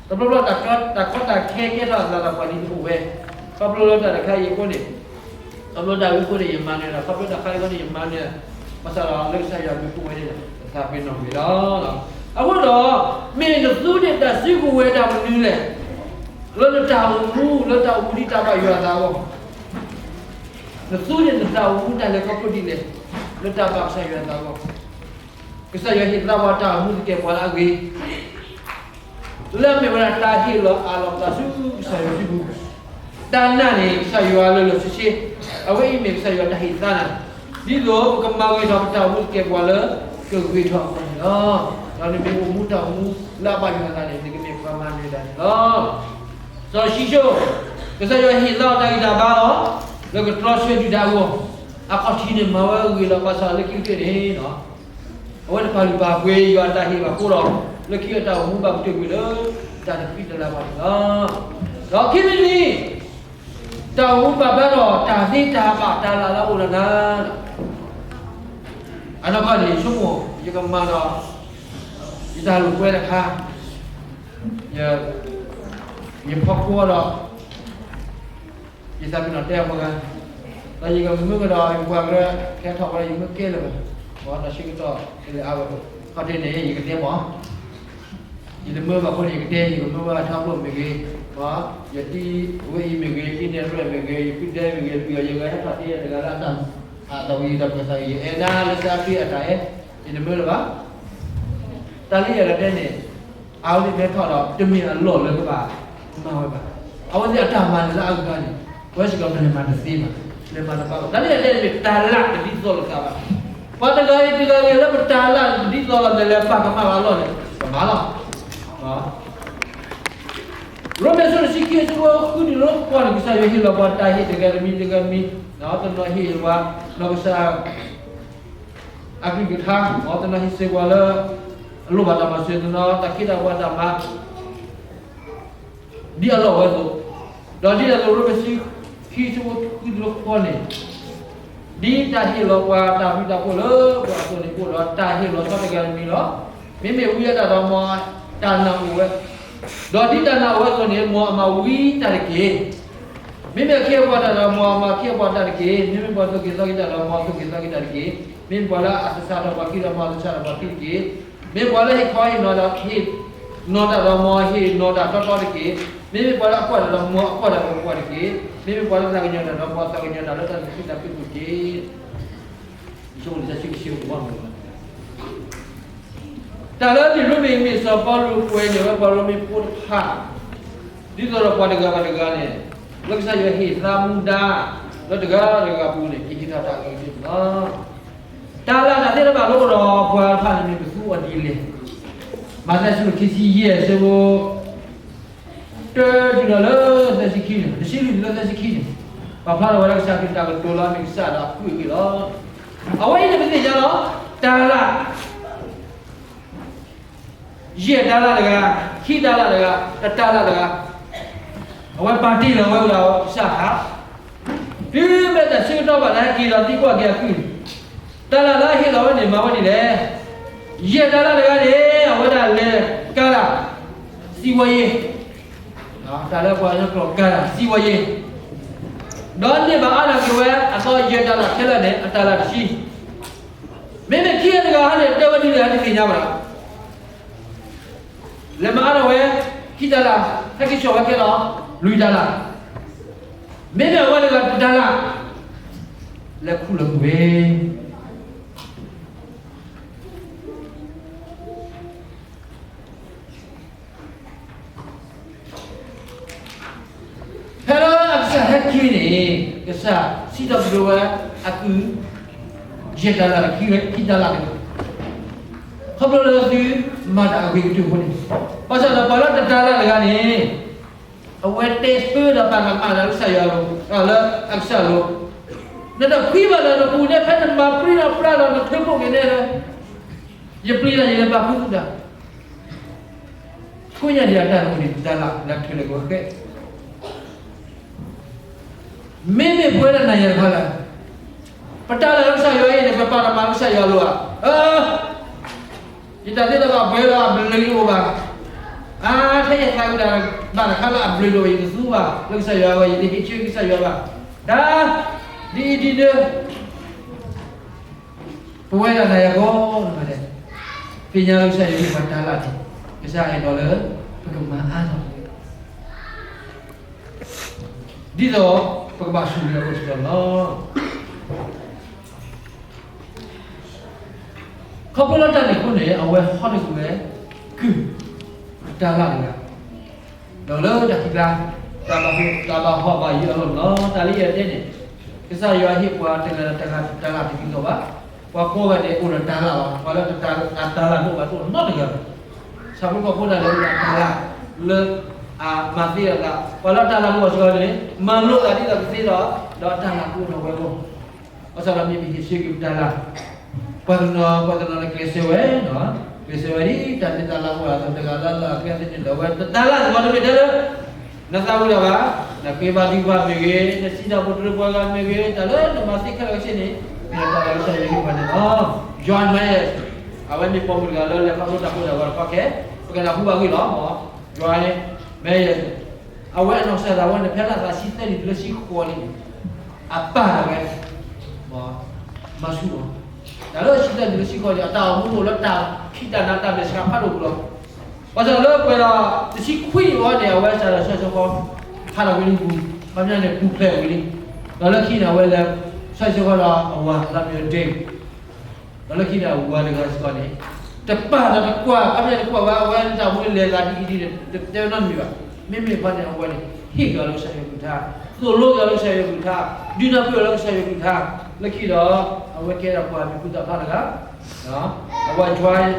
တဘျီဘျီတၢ်ကီတၢ်ခဲကဲထီၣ်အသးဒီးပှၤဒ်တအိၣ်ဝဲ, ခီဖျိလၢတၢ်တခါအံၤအဃိန့ၣ်, ခီဖျိတၢ်ဝံအဃိန့ၣ် ယမၤနၢၤတၢ်, ခီဖျိတၢ်ခါအံၤအဃိန့ၣ် ယမၤနၢၤ, ဘၣ်ဆၣ်ဒီးလၢကစၢ်ယွၤမံၤအဃိဝဲန့ၣ် ပသးပ့ၤနီၣ်ကွံာ်လီၤ. အဃိဒီး မ့ၢ်နသူန့ၢ်တၢ်စုကဝဲၤတၢ်မနုၤလဲၣ်, လၢနတၢ်အိၣ်မူ လၢတၢ်အိၣ်မူဒ်တၢ်ဘၣ်ယွၤအသးအဂီၢ် နသူန့ၢ်နတၢ်အိၣ်မူတၢ်လဲၤခီဖျိဒ်လဲၣ်, လၢတၢ်ဘၣ်ကစၢ်ယွၤအသးအဂီၢ်, ကစၢ်ယွၤဟ့ၣ်သါပှၤတၢ်အိၣ်မူသကဲးပဝးလၢအဂ့ၤ, လၢအမ့ၢ်ဝဲဒၣ်တၢ်ဟ့ၣ်လီၤအးလီၤပသးဆူကစၢ်ယွၤစုပူၤ, တၢ်နာ်န့ၣ် ကစၢ်ယွၤလၢလီၤဆ့ဆ့, အဝဲအံၤမ့ၢ်ကစၢ်ယွၤတၢ်ဟ့ၣ်သါနၤ, ဒ်သိးပကမၤဂ့ၤထီၣ်ပတၢ်အိၣ်မူသကဲးပဝးလၢကဂ့ၤထီၣ်အဂီၢ်န့ၣ်လီၤ. ဒီးနမ့ၢ်အိၣ်မူတၢ်အိၣ်မူလၢအဘၣ်ယွၤအသးန့ၣ် နကမ့ၢ်ပှၤမၤနၢၤတၢ်န့ၣ်လီၤ. စီၤၡံၣ်စိၣ်, ကစၢ်ယွၤဟ့ၣ်လီၤတၢ်ဂံၢ်တၢ်ဘါလီၤ, လၢကတြီဆၢဒုၣ်ဒါအဂီၢ်, အခီၣ်ထံးန့ၣ်မၤဝဲဂ့ၤလီၤ ဘၣ်ဆၣ်လၢခံကတၢၢ်န့ၣ်, အဝဲတပာ်လုၢ်ပာ်ပှ့ၤယွၤအတၢ်ဟ့ၣ်ဘၣ်အဃိဒီး, လၢခံအတၢ်အိၣ်မူဘၣ်ကတၢၢ်ကွံာ်လၢ တၢ်တဖှံတလၢ်ဘၣ်န့ၣ်လီၤ. ဒီးခံမံၤတမံၤ, တၢ်အိၣ်မူဘၣ်ဘျါဒီးတၢ်သ့တၢ်ဘၣ်တၢ်လၢ်လၢအအိၣ်ဒီးနၤ, အနီၢ်ကီၢ်န့ၣ် ယဆိကမိၣ် ယကမၤဒီး ယတၢ်လိာ်ကွဲတခါ, ယ ယဖီခိၣ်ဒီး ယသးပ့ၤနီၣ်တဲအီၤမဂၤ, ဒီးယကမၢကဒီး ယပှၤကရၢ ခဲထီၣ်ဝဲဒီး ယမၢကဲလၢၤဘၣ်, ဒီးတၢ်ဆၢကတီၢ်ကလဲၤအါဝဲ, ခီၣ်ထံးန့ၣ် ယကတဲမး, ယတမၢဘၣ်အဃိန့ၣ် ယကတဲ ယကမၢဘၣ်ထါဘိၣ်မ့ၢ်ဂ့ၤ, ယတံၤဝဲအံၤမ့ၢ်ဂ့ၤ, ယတံၤနဲၣ်ရွဲၣ်မ့ၢ်ဂ့ၤ, ယဖုဒဲမ့ၢ်ဂ့ၤ, ပယီၤယဂဲၤဟဲထီၣ်တ့ၢ်တဂၤလၢအတၢ် အသးဝံၤဒီးပကသးအံၤ ယအဲၣ်နၤလၢတၢ်ဖံးအတၢ်အဲၣ်, ယတမၢလၢၤဘၣ်. တၢ်လၢယအဲၣ်ဒိးတဲန့ၣ် အဝဲသ့ၣ်မ့ၢ်ထီၣ်ဒီး တမ့ၢ်အလီၢ်လၢကဘၣ်မၤဝဲဘၣ်. အဝဲသ့ၣ်အတၢ်မၤန့ၣ်လၢအဂၤန့ၣ် ပဝဲစ့ၢ်ကီးပလဲၤမၤတသ့ဘၣ်, လဲၤမၤတဘၣ်ဘၣ်. တၢ်လၢယအဲၣ်ဒိးတဲန့ၣ် တၢ်လၢတဒ်သိးလိာ်သးဘၣ်. ပှၤတဂၤအံၤတဂၤဂ့ၤလၢပတၢ်လၢတဒ်သိးလိာ်သး လဲၤပာ်ကမၣ်ဘၣ်အလီၢ်န့ၣ် ပမၤလီၤ. ရိမ့ၤအဆၢတဆံခံ အဆၢဖိဃုတုၤလၢဃိးန့ၣ် ကစၢ်ယွၤဟ့ၣ်လီၤပှၤတၢ်ဟ့ၣ်တဂၤတမံၤတဂၤတမံၤ, တနီၤဟ့ၣ်ပှၤ နီၢ်ကစၢ် အကလုၢ်ကထါ, တနီၤဟ့ၣ်စ့ၢ်ကီးလၢ အလိၣ်ဘၣ်တၢ်မၤစၢၤ, တနီၤတၢ်ခ့တၢ်ပှၤတၢ်မၤ ဒ်အလီၢ်ဝဲအသိး, ဒီးဒ်န့ၣ်အသိး ရိမ့ၤအဆၢခံ အဆၢဖိဃုတုၤလၢဃိးန့ၣ်, ဒ်တၢ်ဟ့ၣ်လီၤပှၤတၢ်ဘျုးတၢ်ဖှိၣ်လၢပှၤအသိးန့ၣ်အိၣ်ဒီး တၢ်ဟ့ၣ်လီၤဆီတဂၤတမံၤလီၤ. မ့မ့ၢ်ဝံအတၢ်ဒီးမ်တၢ်နာ်အိၣ်ဝဲ, ဒီးဒ်တၢ်နာ်အိၣ်ဝဲအသိးန့ၣ် မ်အမၤဝံတၢ်တက့ၢ်. မ့မ့ၢ်အခ့အပှၤတၢ်ဒီးမ်အမၤအခ့အပှၤတၢ်တက့ၢ်. မ့မ့ၢ်ပှၤသူၣ်က့ၤသီက့ၤတၢ်ဒီးမ်အသူၣ်က့ၤသီက့ၤတၢ်တက့ၢ်. မ့မ့ၢ်ပှၤလၢအသဆၣ်ထီၣ်ပှၤခံဒီးမ်အသဆၣ်ထီၣ်ပှၤခံတက့ၢ်. မ့မ့ၢ်ပှၤလၢဟ့ၣ်ခီဟ့ၣ်နီၤဒီး ဟ့ၣ်နီၤတၢ်ဒီးမ်အဟ့ၣ်နီၤတၢ်တီတီတက့ၢ်. မ့မ့ၢ်ပှၤလၢအကွၢ်တၢ်ဒီးမ်အကွၢ်တၢ်ဒီးပှၤတက့ၢ်. မ့မ့ၢ်ပှၤလၢသးကညီၤတၢ်ဒီးမ်အသးကညီၤတၢ်လၢတၢ်သးခုတၢ်ခုတက့ၢ်. ယဆိကမိၣ် တၢ်လၢလံာ်ရိမ့ၤမ့ၢ်စီၤပီလူးကွဲးန့ၢ်ဝဲပှၤရိမ့ၤဖိတဖၣ်, ဒ်သိးဒီးပှၤတဂၤဘၣ်တဂၤန့ၣ်, လၢကစၢ်ယွၤဟ့ၣ်သါမူဒါ, လၢတဂၤတဂၤအပူၤန့ၣ် ကဟ့ၣ်ထီၣ်တၢ်အဂ့ၤကတၢၢ်န့ၣ်လီၤ. တၢ်လၢတၢ်သ့ၣ်တဖၣ်လၢအိၣ်ဒီးပှၤတဖၣ်န့ၣ်မ့ၢ်ပသူအီၤဒ်လဲၣ်. မးသဲအဆၢခံဆံယဲၢ် အဆၢဖိ တၢတုၤလီၤလၢသၢဆံခံန့ၣ်, တဆံလွံၢ်တုၤလၢသၢဆံခံန့ၣ်, ပာ်ဖျါထီၣ်ဝဲဒၣ်ကစၢ်ခရံာ်တၢ်ကတိၤလၢအမ့ၢ်ကစၢ်ဒၣ်အဖုၣ်အဂ့ၢ်လီၤ. အဝဲအံၤန့ၣ်ပသ့ၣ်ညါလီၤ. တၢ်လၢ ယဲၢ်တၢ်လၢတဂၤ, ခံတၢ်လၢတဂၤ, တတၢ်လၢတဂၤ, အဝဲပာ်တ့ၢ်လီၤဝဲအိၣ်ဒီးကစၢ်ခါ, တုၤမ့ၢ်တၢ်ဆၢကတီၢ်ဘၣ်လၢဟဲက့ၤဒီးသံကွၢ်က့ၤအကုၢ်, တၢ်လၢလၢဟ့ၣ်လီၤဝဲန့ၣ် မၤဝဲဒ်လဲၣ်. ယဲၢ်တၢ်လၢတဂၤန့ၣ် အဝဲဒၣ်လဲၤကၤလၢ စံးဝီယ့ၤ, တၢ်လၢပှၤကညီကျိာ်ကၤလၢ စံးဝီယ့ၤ, ဒီးန့ၢ်ဘၣ်အါထီၣ်က့ၤဝဲအသီယဲၢ်တၢ်လၢခဲလၢာ်န့ၣ် အတၢ်လၢတဆံ မ့မ့ၢ်ခံဂၤတဂၤဟီန့ၣ် တဲဝဲဒ်လဲၣ် တသ့ၣ်ညါဘၣ်. လဲၤမၤအါထီၣ်ဝဲ ခံတၤလၢ်, ဟဲက့ၤဆှၢဝဲခဲလၢာ် လွံၢ်တၤလၢ်. မ့မ့ၢ်အဝဲတဂၤတတၤလၢ်, လဲၤခူၣ်လီၤကွံာ်ဝဲ ဖဲလၢအကစၢ်ဟဲက့ၤန့ၣ် ကစၢ်စံးထီၣ်ပတြၢၤဝဲအကုၢ် ယဲၢ်တၤလၢ် ခံတၤလၢ်န့ၣ်, ခီဖျိလၢသုမၤတၢ်အဂ့ၤကတၢၢ်အဃိန့ၣ်, ဘၣ်ဆၣ်ဒီးပှၤလၢတတၤလၢ်တဂၤန့ၣ် အဝဲတဲဆၢဒီးပာ်တၢ်မၤလၢကစၢ်ယွၤအလိၤ, လၢအကစၢ်အလိၤ, နတဖှံဘၣ်ဒီးနပူၤန့ၣ် ဖဲနမၤပြံဒီးပြါဒီးနထၢဖှိၣ်က့ၤန့ၣ်လၢ ယပျံၤတၢ်ယလဲၤပာ်ခူသူၣ်တၢ် ကိးညါဒံးအတၢ်န့ၣ်အိၣ်ဒံးတတၤလၢ် လၢထုးလဲၤကဝဲဃဲ, မ့မ့ၢ်ပဝဲဒၣ်နၤယၤတဖၣ်လၢ ပတၤလၢ်လၢကစၢ်ယွၤအံၤန့ၣ် ပပာ်တၢ်မၤလၢကစၢ်ယွၤအလိၤဧါ, ယတၢ်သ့တၢ်ဘၣ်ပှဲၤဒီးအဘျုးတအိၣ်ဘၣ်, အါ ထဲယသးဝံၣ်တၢ်ဘၣ်တခါလၢအဘျုးတအိၣ် ယတသူဘၣ်လၢကစၢ်ယွၤအဂီၢ် ယတဟ့ၣ်ဆၢကစၢ်ယွၤဘၣ်, တၢ် ဒ်အံၤဒ်နုၤ ပဝဲဒၣ်နၤယၤကိးဂၤဒဲး သ့ၣ်ညါလၢကစၢ်ယွၤဟ့ၣ်ပှၤတၤလၢ်န့ၣ် ကစၢ်အဲၣ်ဒိးလၢ ပကမၤအါထီၣ် ဒ်သိးပကဘၣ်ဆိၣ်ဂ့ၤအီၤစ့ၢ်ကီးလီၤ. ခီဖျိလၢတၢ်န့ၣ်အဃိန့ၣ် အဝဲဟီထီၣ်ကွံာ်ဝဲ ကုၢ် တၤလၢ်တဂၤ ဒီးလၢတၢ်ခံးကျါ တၢ်ဘၣ်ဟီၣ်ဘၣ်ယၢၤအလီၢ်န့ၣ်လီၤ. တၢ်လၢယအဲၣ်ဒိးတဲန့ၣ် ကစၢ်ယွၤဟ့ၣ်ပှၤတဂၤတဂၤတၤလၢ်တဒ်သိးဘၣ်. ပှၤကိးဂၤဒဲးအိၣ်ဒီးတၤလၢ်လီၤ. ပှၤလၢတၤလၢ်တအိၣ်ဘၣ်တအိၣ်နီတဂၤဘၣ်. ဆၣ်ဖိကီၢ်ဖိဒၣ်လဲာ်အိၣ်ဒီးတၤလၢ် လၢအမၤသ့အသး, ပှၤလၢတၤလၢ်တအိၣ်ဘၣ်စ့ၢ်ကီးန့ၣ် မၤလိသးဒ်သိးကသ့ဒီး ဒီးတၤလၢ်ကအိၣ်ထီၣ်ဝဲအဂီၢ် ဘၣ်ဆၣ်ဒီးမ့ၢ်ပဟ့ၣ်ဆၢက့ၤပတၤလၢ် ပှၤတနီၤပှၤတနီၤန့ၣ်ကျဲးစၢးဝဲ, ကျဲးစၢးဝဲဒ်တၢ်လၢတၢ်လၢ်အိၣ်အသိး တဂၤလၢ်လၢ်ကျဲးစၢးန့ၣ်ဒီး အဝဲတတၤလၢ်စ့ၢ်ကီးတမ့ၢ်ထဲလၢ နသးဝံၣ်တၢ်ဘၣ်, နဃ့ဘါထုကဖၣ်မ့ၢ်ဂ့ၤ, နစံးတၢ်ဖိတြၢၤပှၤဂၤမ့ၢ်ဂ့ၤ, တၢ်လၢနမၤသ့ခဲလၢာ်ခဲဆ့န့ၣ် မ့ၢ်တၢ်လၢကစၢ်ယွၤဟ့ၣ်ပှၤန့ၣ်လီၤ. John Myers အဝဲမ့ၢ်ပိာ်မုၣ်တဂၤလၢလဲၤခီဖျိတၢ်ဖိတၢ်ဂီၤတခီခဲ ပကနၢ်ဟူဘၣ်ဂ့ၢ်လီၤ. John Myers အဝဲအနီၢ်ကစၢ်ဒၣ်ဝဲန့ၣ် ဖဲလၢအသးဆံသၢနံၣ်တုၤလၢဆံဃိးနံၣ်န့ၣ် အပၢ်ဒၣ်ဝဲ မၤဆူၣ်အီၤ, တၢ်လၢဆံသၢနံၣ်တုၤလၢဆံဃိးနံၣ် အတၢ်အိၣ်မူအိၣ်လၢတၢ်ခံးတၢ်နးတၢ်မဲာ်ဆှးဖးဒိၣ်ပူၤလီၤ. ဘၣ်ဆၣ်လၢပှဲၤဒီးတဆံခွံနံၣ်အံၤန့ၣ် အဝဲစးထီၣ်ဆှၢဆှီဃီ ဟးထီၣ်ကွံာ်လၢပူၤ, ခီပညီန့ၣ် ပူၤဖျဲးဝံၤလံ. ဒီးလၢခံန့ၣ် အဝဲလဲၤဆှၢဆှီဃီဒီးအဝၤလၢအမံၤဒ့ ဒီးလၢခံန့ၣ် အဝၤတဂၤစ့ၢ်ကီးန့ၣ် တပာ်ဒီးတကွၢ်, ခီပညီန့ၣ်ကွၢ်ဝဲ အဝဲတၢ်မူန့ၣ်လဲၤသးဒ်အံၤဒ်န့ၣ် တတဲဝဲနီတမံၤဘၣ်. မ့မ့ၢ်တခီန့ၣ် အဝဲန့ၣ် ဟ့ၣ်က့ၤအီၤလၢကစၢ်ယွၤအကလုၢ်ကထါ, သိၣ်လိက့ၤအီၤလၢကစၢ်ယွၤအကလုၢ်ကထါ, လၢခံဒီး အဝဲကဲဒၣ်ပှၤမံၤဟူသၣ်ဖျါတဂၤ, အဝဲ Joyce,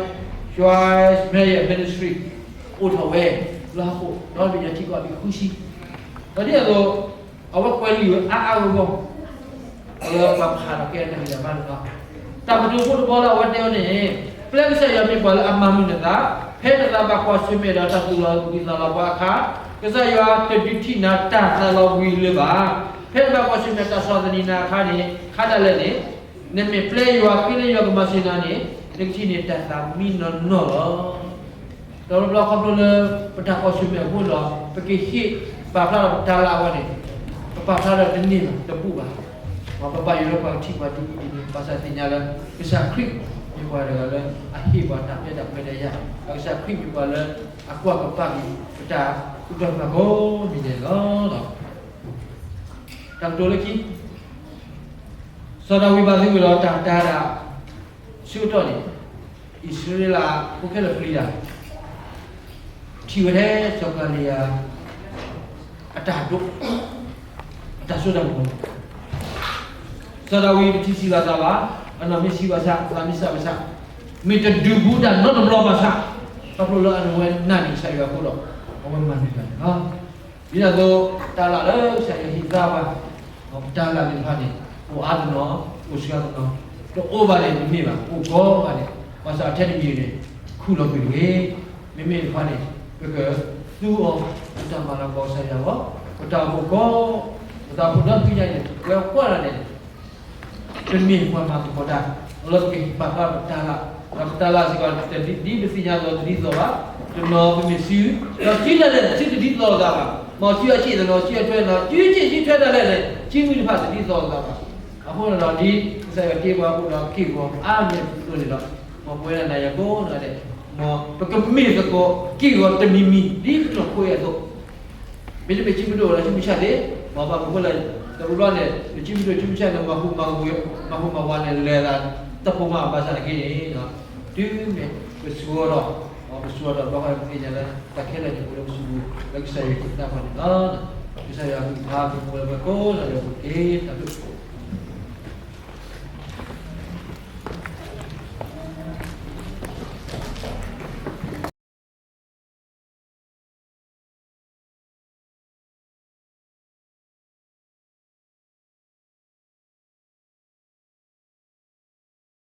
Joyce Meyer Ministry အိၣ်ထီၣ်ဝဲ လၢဟီၣ်ခိၣ်ဒီဘ့ၣ်ညါထံကီၢ်အဘ့ၣ်ဃုဆံ, ဒီးဒ်အသိး အဝဲကွဲးလံာ်ဝဲအါအါဂီၢ်ဂီၢ် လၢပှၤဖးဒီးကဲတၢ်ဂံၢ်တၢ်ဘါန့ၣ်လီၤ. တၢ်ကတိၤဖိတဘီလၢအဝဲတဲဝဲန့ၣ်, ပျဲကစၢ်ယွၤမ့ၢ်ပှၤလၢအမၤမုာ်နသး, ဖဲနသးဘၣ်ကွၢ်ဆၢၣ်မဲာ်ဒီးတၢ်သူၣ်လီၤဘှံးသးလီၤဘှါအခါ, ကစၢ်ယွၤတဒုးထံၣ်နၤတၢ်သးလီၤဘှံးလၢၤဘၣ်. ဖဲနဘၣ်ကွၢ်ဆၢၣ်မဲာ်တၢ်ဆီၣ်သနံးနၤအခါန့ၣ် ခါဒၣ်လဲာ်န့ၣ် နမ့ၢ်ပျဲယွၤဃ့လၢယွၤကမၤစၢၤနၤန့ၣ် နကထံၣ်န့ၢ်တၢ်သးမံနီၢ်နီၢ်လီၤ. တဘျီဘျီခီဖျိလၢ ပတၢ်ကွၢ်ဆၢၣ်မဲာ်အဃိဒီး ပကဟ့ၣ်ပာ်ဖျါဒီးပတၤလၢ်အဂီၢ်န့ၣ် ပပာ်ဖျါဒီးတန့ၢ်ဘၣ် တဘူးဘၣ်. ပဘၣ်ယိၣ်လၢပှၤကထံၣ်ပှၤဒ်အံၤဒ်န့ၣ် ဘၣ်ဆၣ်သ့ၣ်ညါလၢ ကစၢ်ခရံာ်မ့ၢ်ပှၤတဂၤလၢ အဟ့ၣ်ပှၤတၢ်ပျဲတၢ်ဘှဲတၢ်ယၤ, ဒီးကစၢ်ခရံာ်မ့ၢ်ပှၤလၢအကွၢ်ကပၤက့ၤ ပတၢ်ကူၣ်တၢ်ဖးကိးမံၤဒဲးန့ၣ်လီၤ. တၢ်ကတိၤလၢခံ စီၤဒၤဝံးဘၣ်သဂၢၢ်ဒီးတၢ်တၤဒၣ် ဆၢကတီၢ်န့ၣ် အံၣ်စရ့လးဖိခဲလၢာ်ပျံၤတၢ်, ထံၣ်ဝဲထဲစီၤကၤလံယၤ အတၢ်ဒိး အတၢ်စိတၢ်ကမီၤ, စီၤဒၤဝံးတထံၣ်ဆံးဘၣ်သးဘၣ်, အနီၢ်မ့ၢ်ဆံးဘၣ်ဆၣ်, သးမ့ၢ်စၢ်ဘၣ်ဆၣ်, မ့ၢ်တဒုးဘူးတၢ်နီတဘျီဘၣ်ဆၣ်, ခီဖျိလၢအဝဲနာ်န့ၢ်ကစၢ်ယွၤအဃိဒီး အဝဲမၤန့ၢ်တၢ်န့ၣ်လီၤ. ဒ်န့ၣ်အသိး တၢ်လၢ်လၢကစၢ်ယွၤဟ့ၣ်သါပှၤ ပတၢ်လၢ်သ့ၣ်တဖၣ်န့ၣ် အိၣ်အါတနီၤ အိၣ်စှၤတနီၤ, တအိၣ်ဘၣ်န့ၣ် တမ့ၢ်ဘၣ်, အိၣ်ကိးဂၤန့ၣ် ဘၣ်ဆၣ်ထဲတမံၤန့ၣ် ခူၣ်လီၤကွံာ်တဂ့ၤ. မ့မ့ၢ်တခီန့ၣ် ပကသူအီၤ ပတၢ်မၤလၤကပီၤကစၢ်ယွၤအဂီၢ်, ပတၢ်အိၣ်ဖှိၣ်ကိး, ပတၢ်အိၣ်ဖှိၣ်ဒီတဖုညါန့ၣ် ပဝဲကွၢ်လၢ်န့ၣ် ပမ့ၢ်ပှၤမၤသကိးတၢ် လၢပကဟ့ၣ်ပာ်ဖျါပတၢ်လၢ်, ဒီးပတၢ်လၢ်စ့ၢ်ကီး ဒ်ပသ့ၣ်ညါအသိးတဒ်သိးဘၣ်, တနီၤပမ့ၢ်စု, ဒီးစုဒၣ်လဲာ် စုတဒ်သိးလိာ်သးဘၣ်, မ်စုအဆံးတနီၤ စုအထွဲတနီၤ စုဆံးစုထွဲဒၣ်လဲာ်န့ၣ် စုမုၢ်တဖၣ်တဒ်သိးလိာ်သးဘၣ်. အဃိန့ၣ်ဒီး ဒ်ကစၢ်ယွၤတ့ပှၤအိၣ်ဒီးက့ၢ်ဂီၤအါမံၤအသိးန့ၣ်ဒီး, မ်ပဝဲဒၣ်နၤယၤကိးဂၤဒဲး, မ်ပကမ့ၢ်သကိးက့ၢ်ဂီၤတမံၤမံၤ ဒ်ပတီၢ်ခိအသိး, မ့တမ့ၢ် ကံမဒိၣ်ဒီး ကံမုၢ်ဆၣ်သ့ၣ်, မ်ပကဖိလၢ တဘျီန့ၣ် ကံမဒိၣ် ကံမုၢ်ဆၣ်န့ၣ် မၤဟူးမၤဝးန့ၣ် လဲၤသးတပိာ်မးဘၣ်ဆၣ်နာ်က့န့ၣ်, တုၤမ့ၢ်ပဆူၣ်ထီၣ်, ပဆူၣ်ထီၣ်ဒီး ပသ့ၣ်ညါလၢ တၢ်ခဲလၢာ်န့ၣ် အိၣ်လၢပစုပူၤ လၢကစၢ်ယွၤဟ့ၣ်သးပှၤန့ၣ်လီၤ. ကစၢ်ယွၤအကလုၢ်ကထါ ပကအိၣ်လၢပှၤကိးဂၤဒဲးအပူၤတက့ၢ်. တၢ်ဘျုး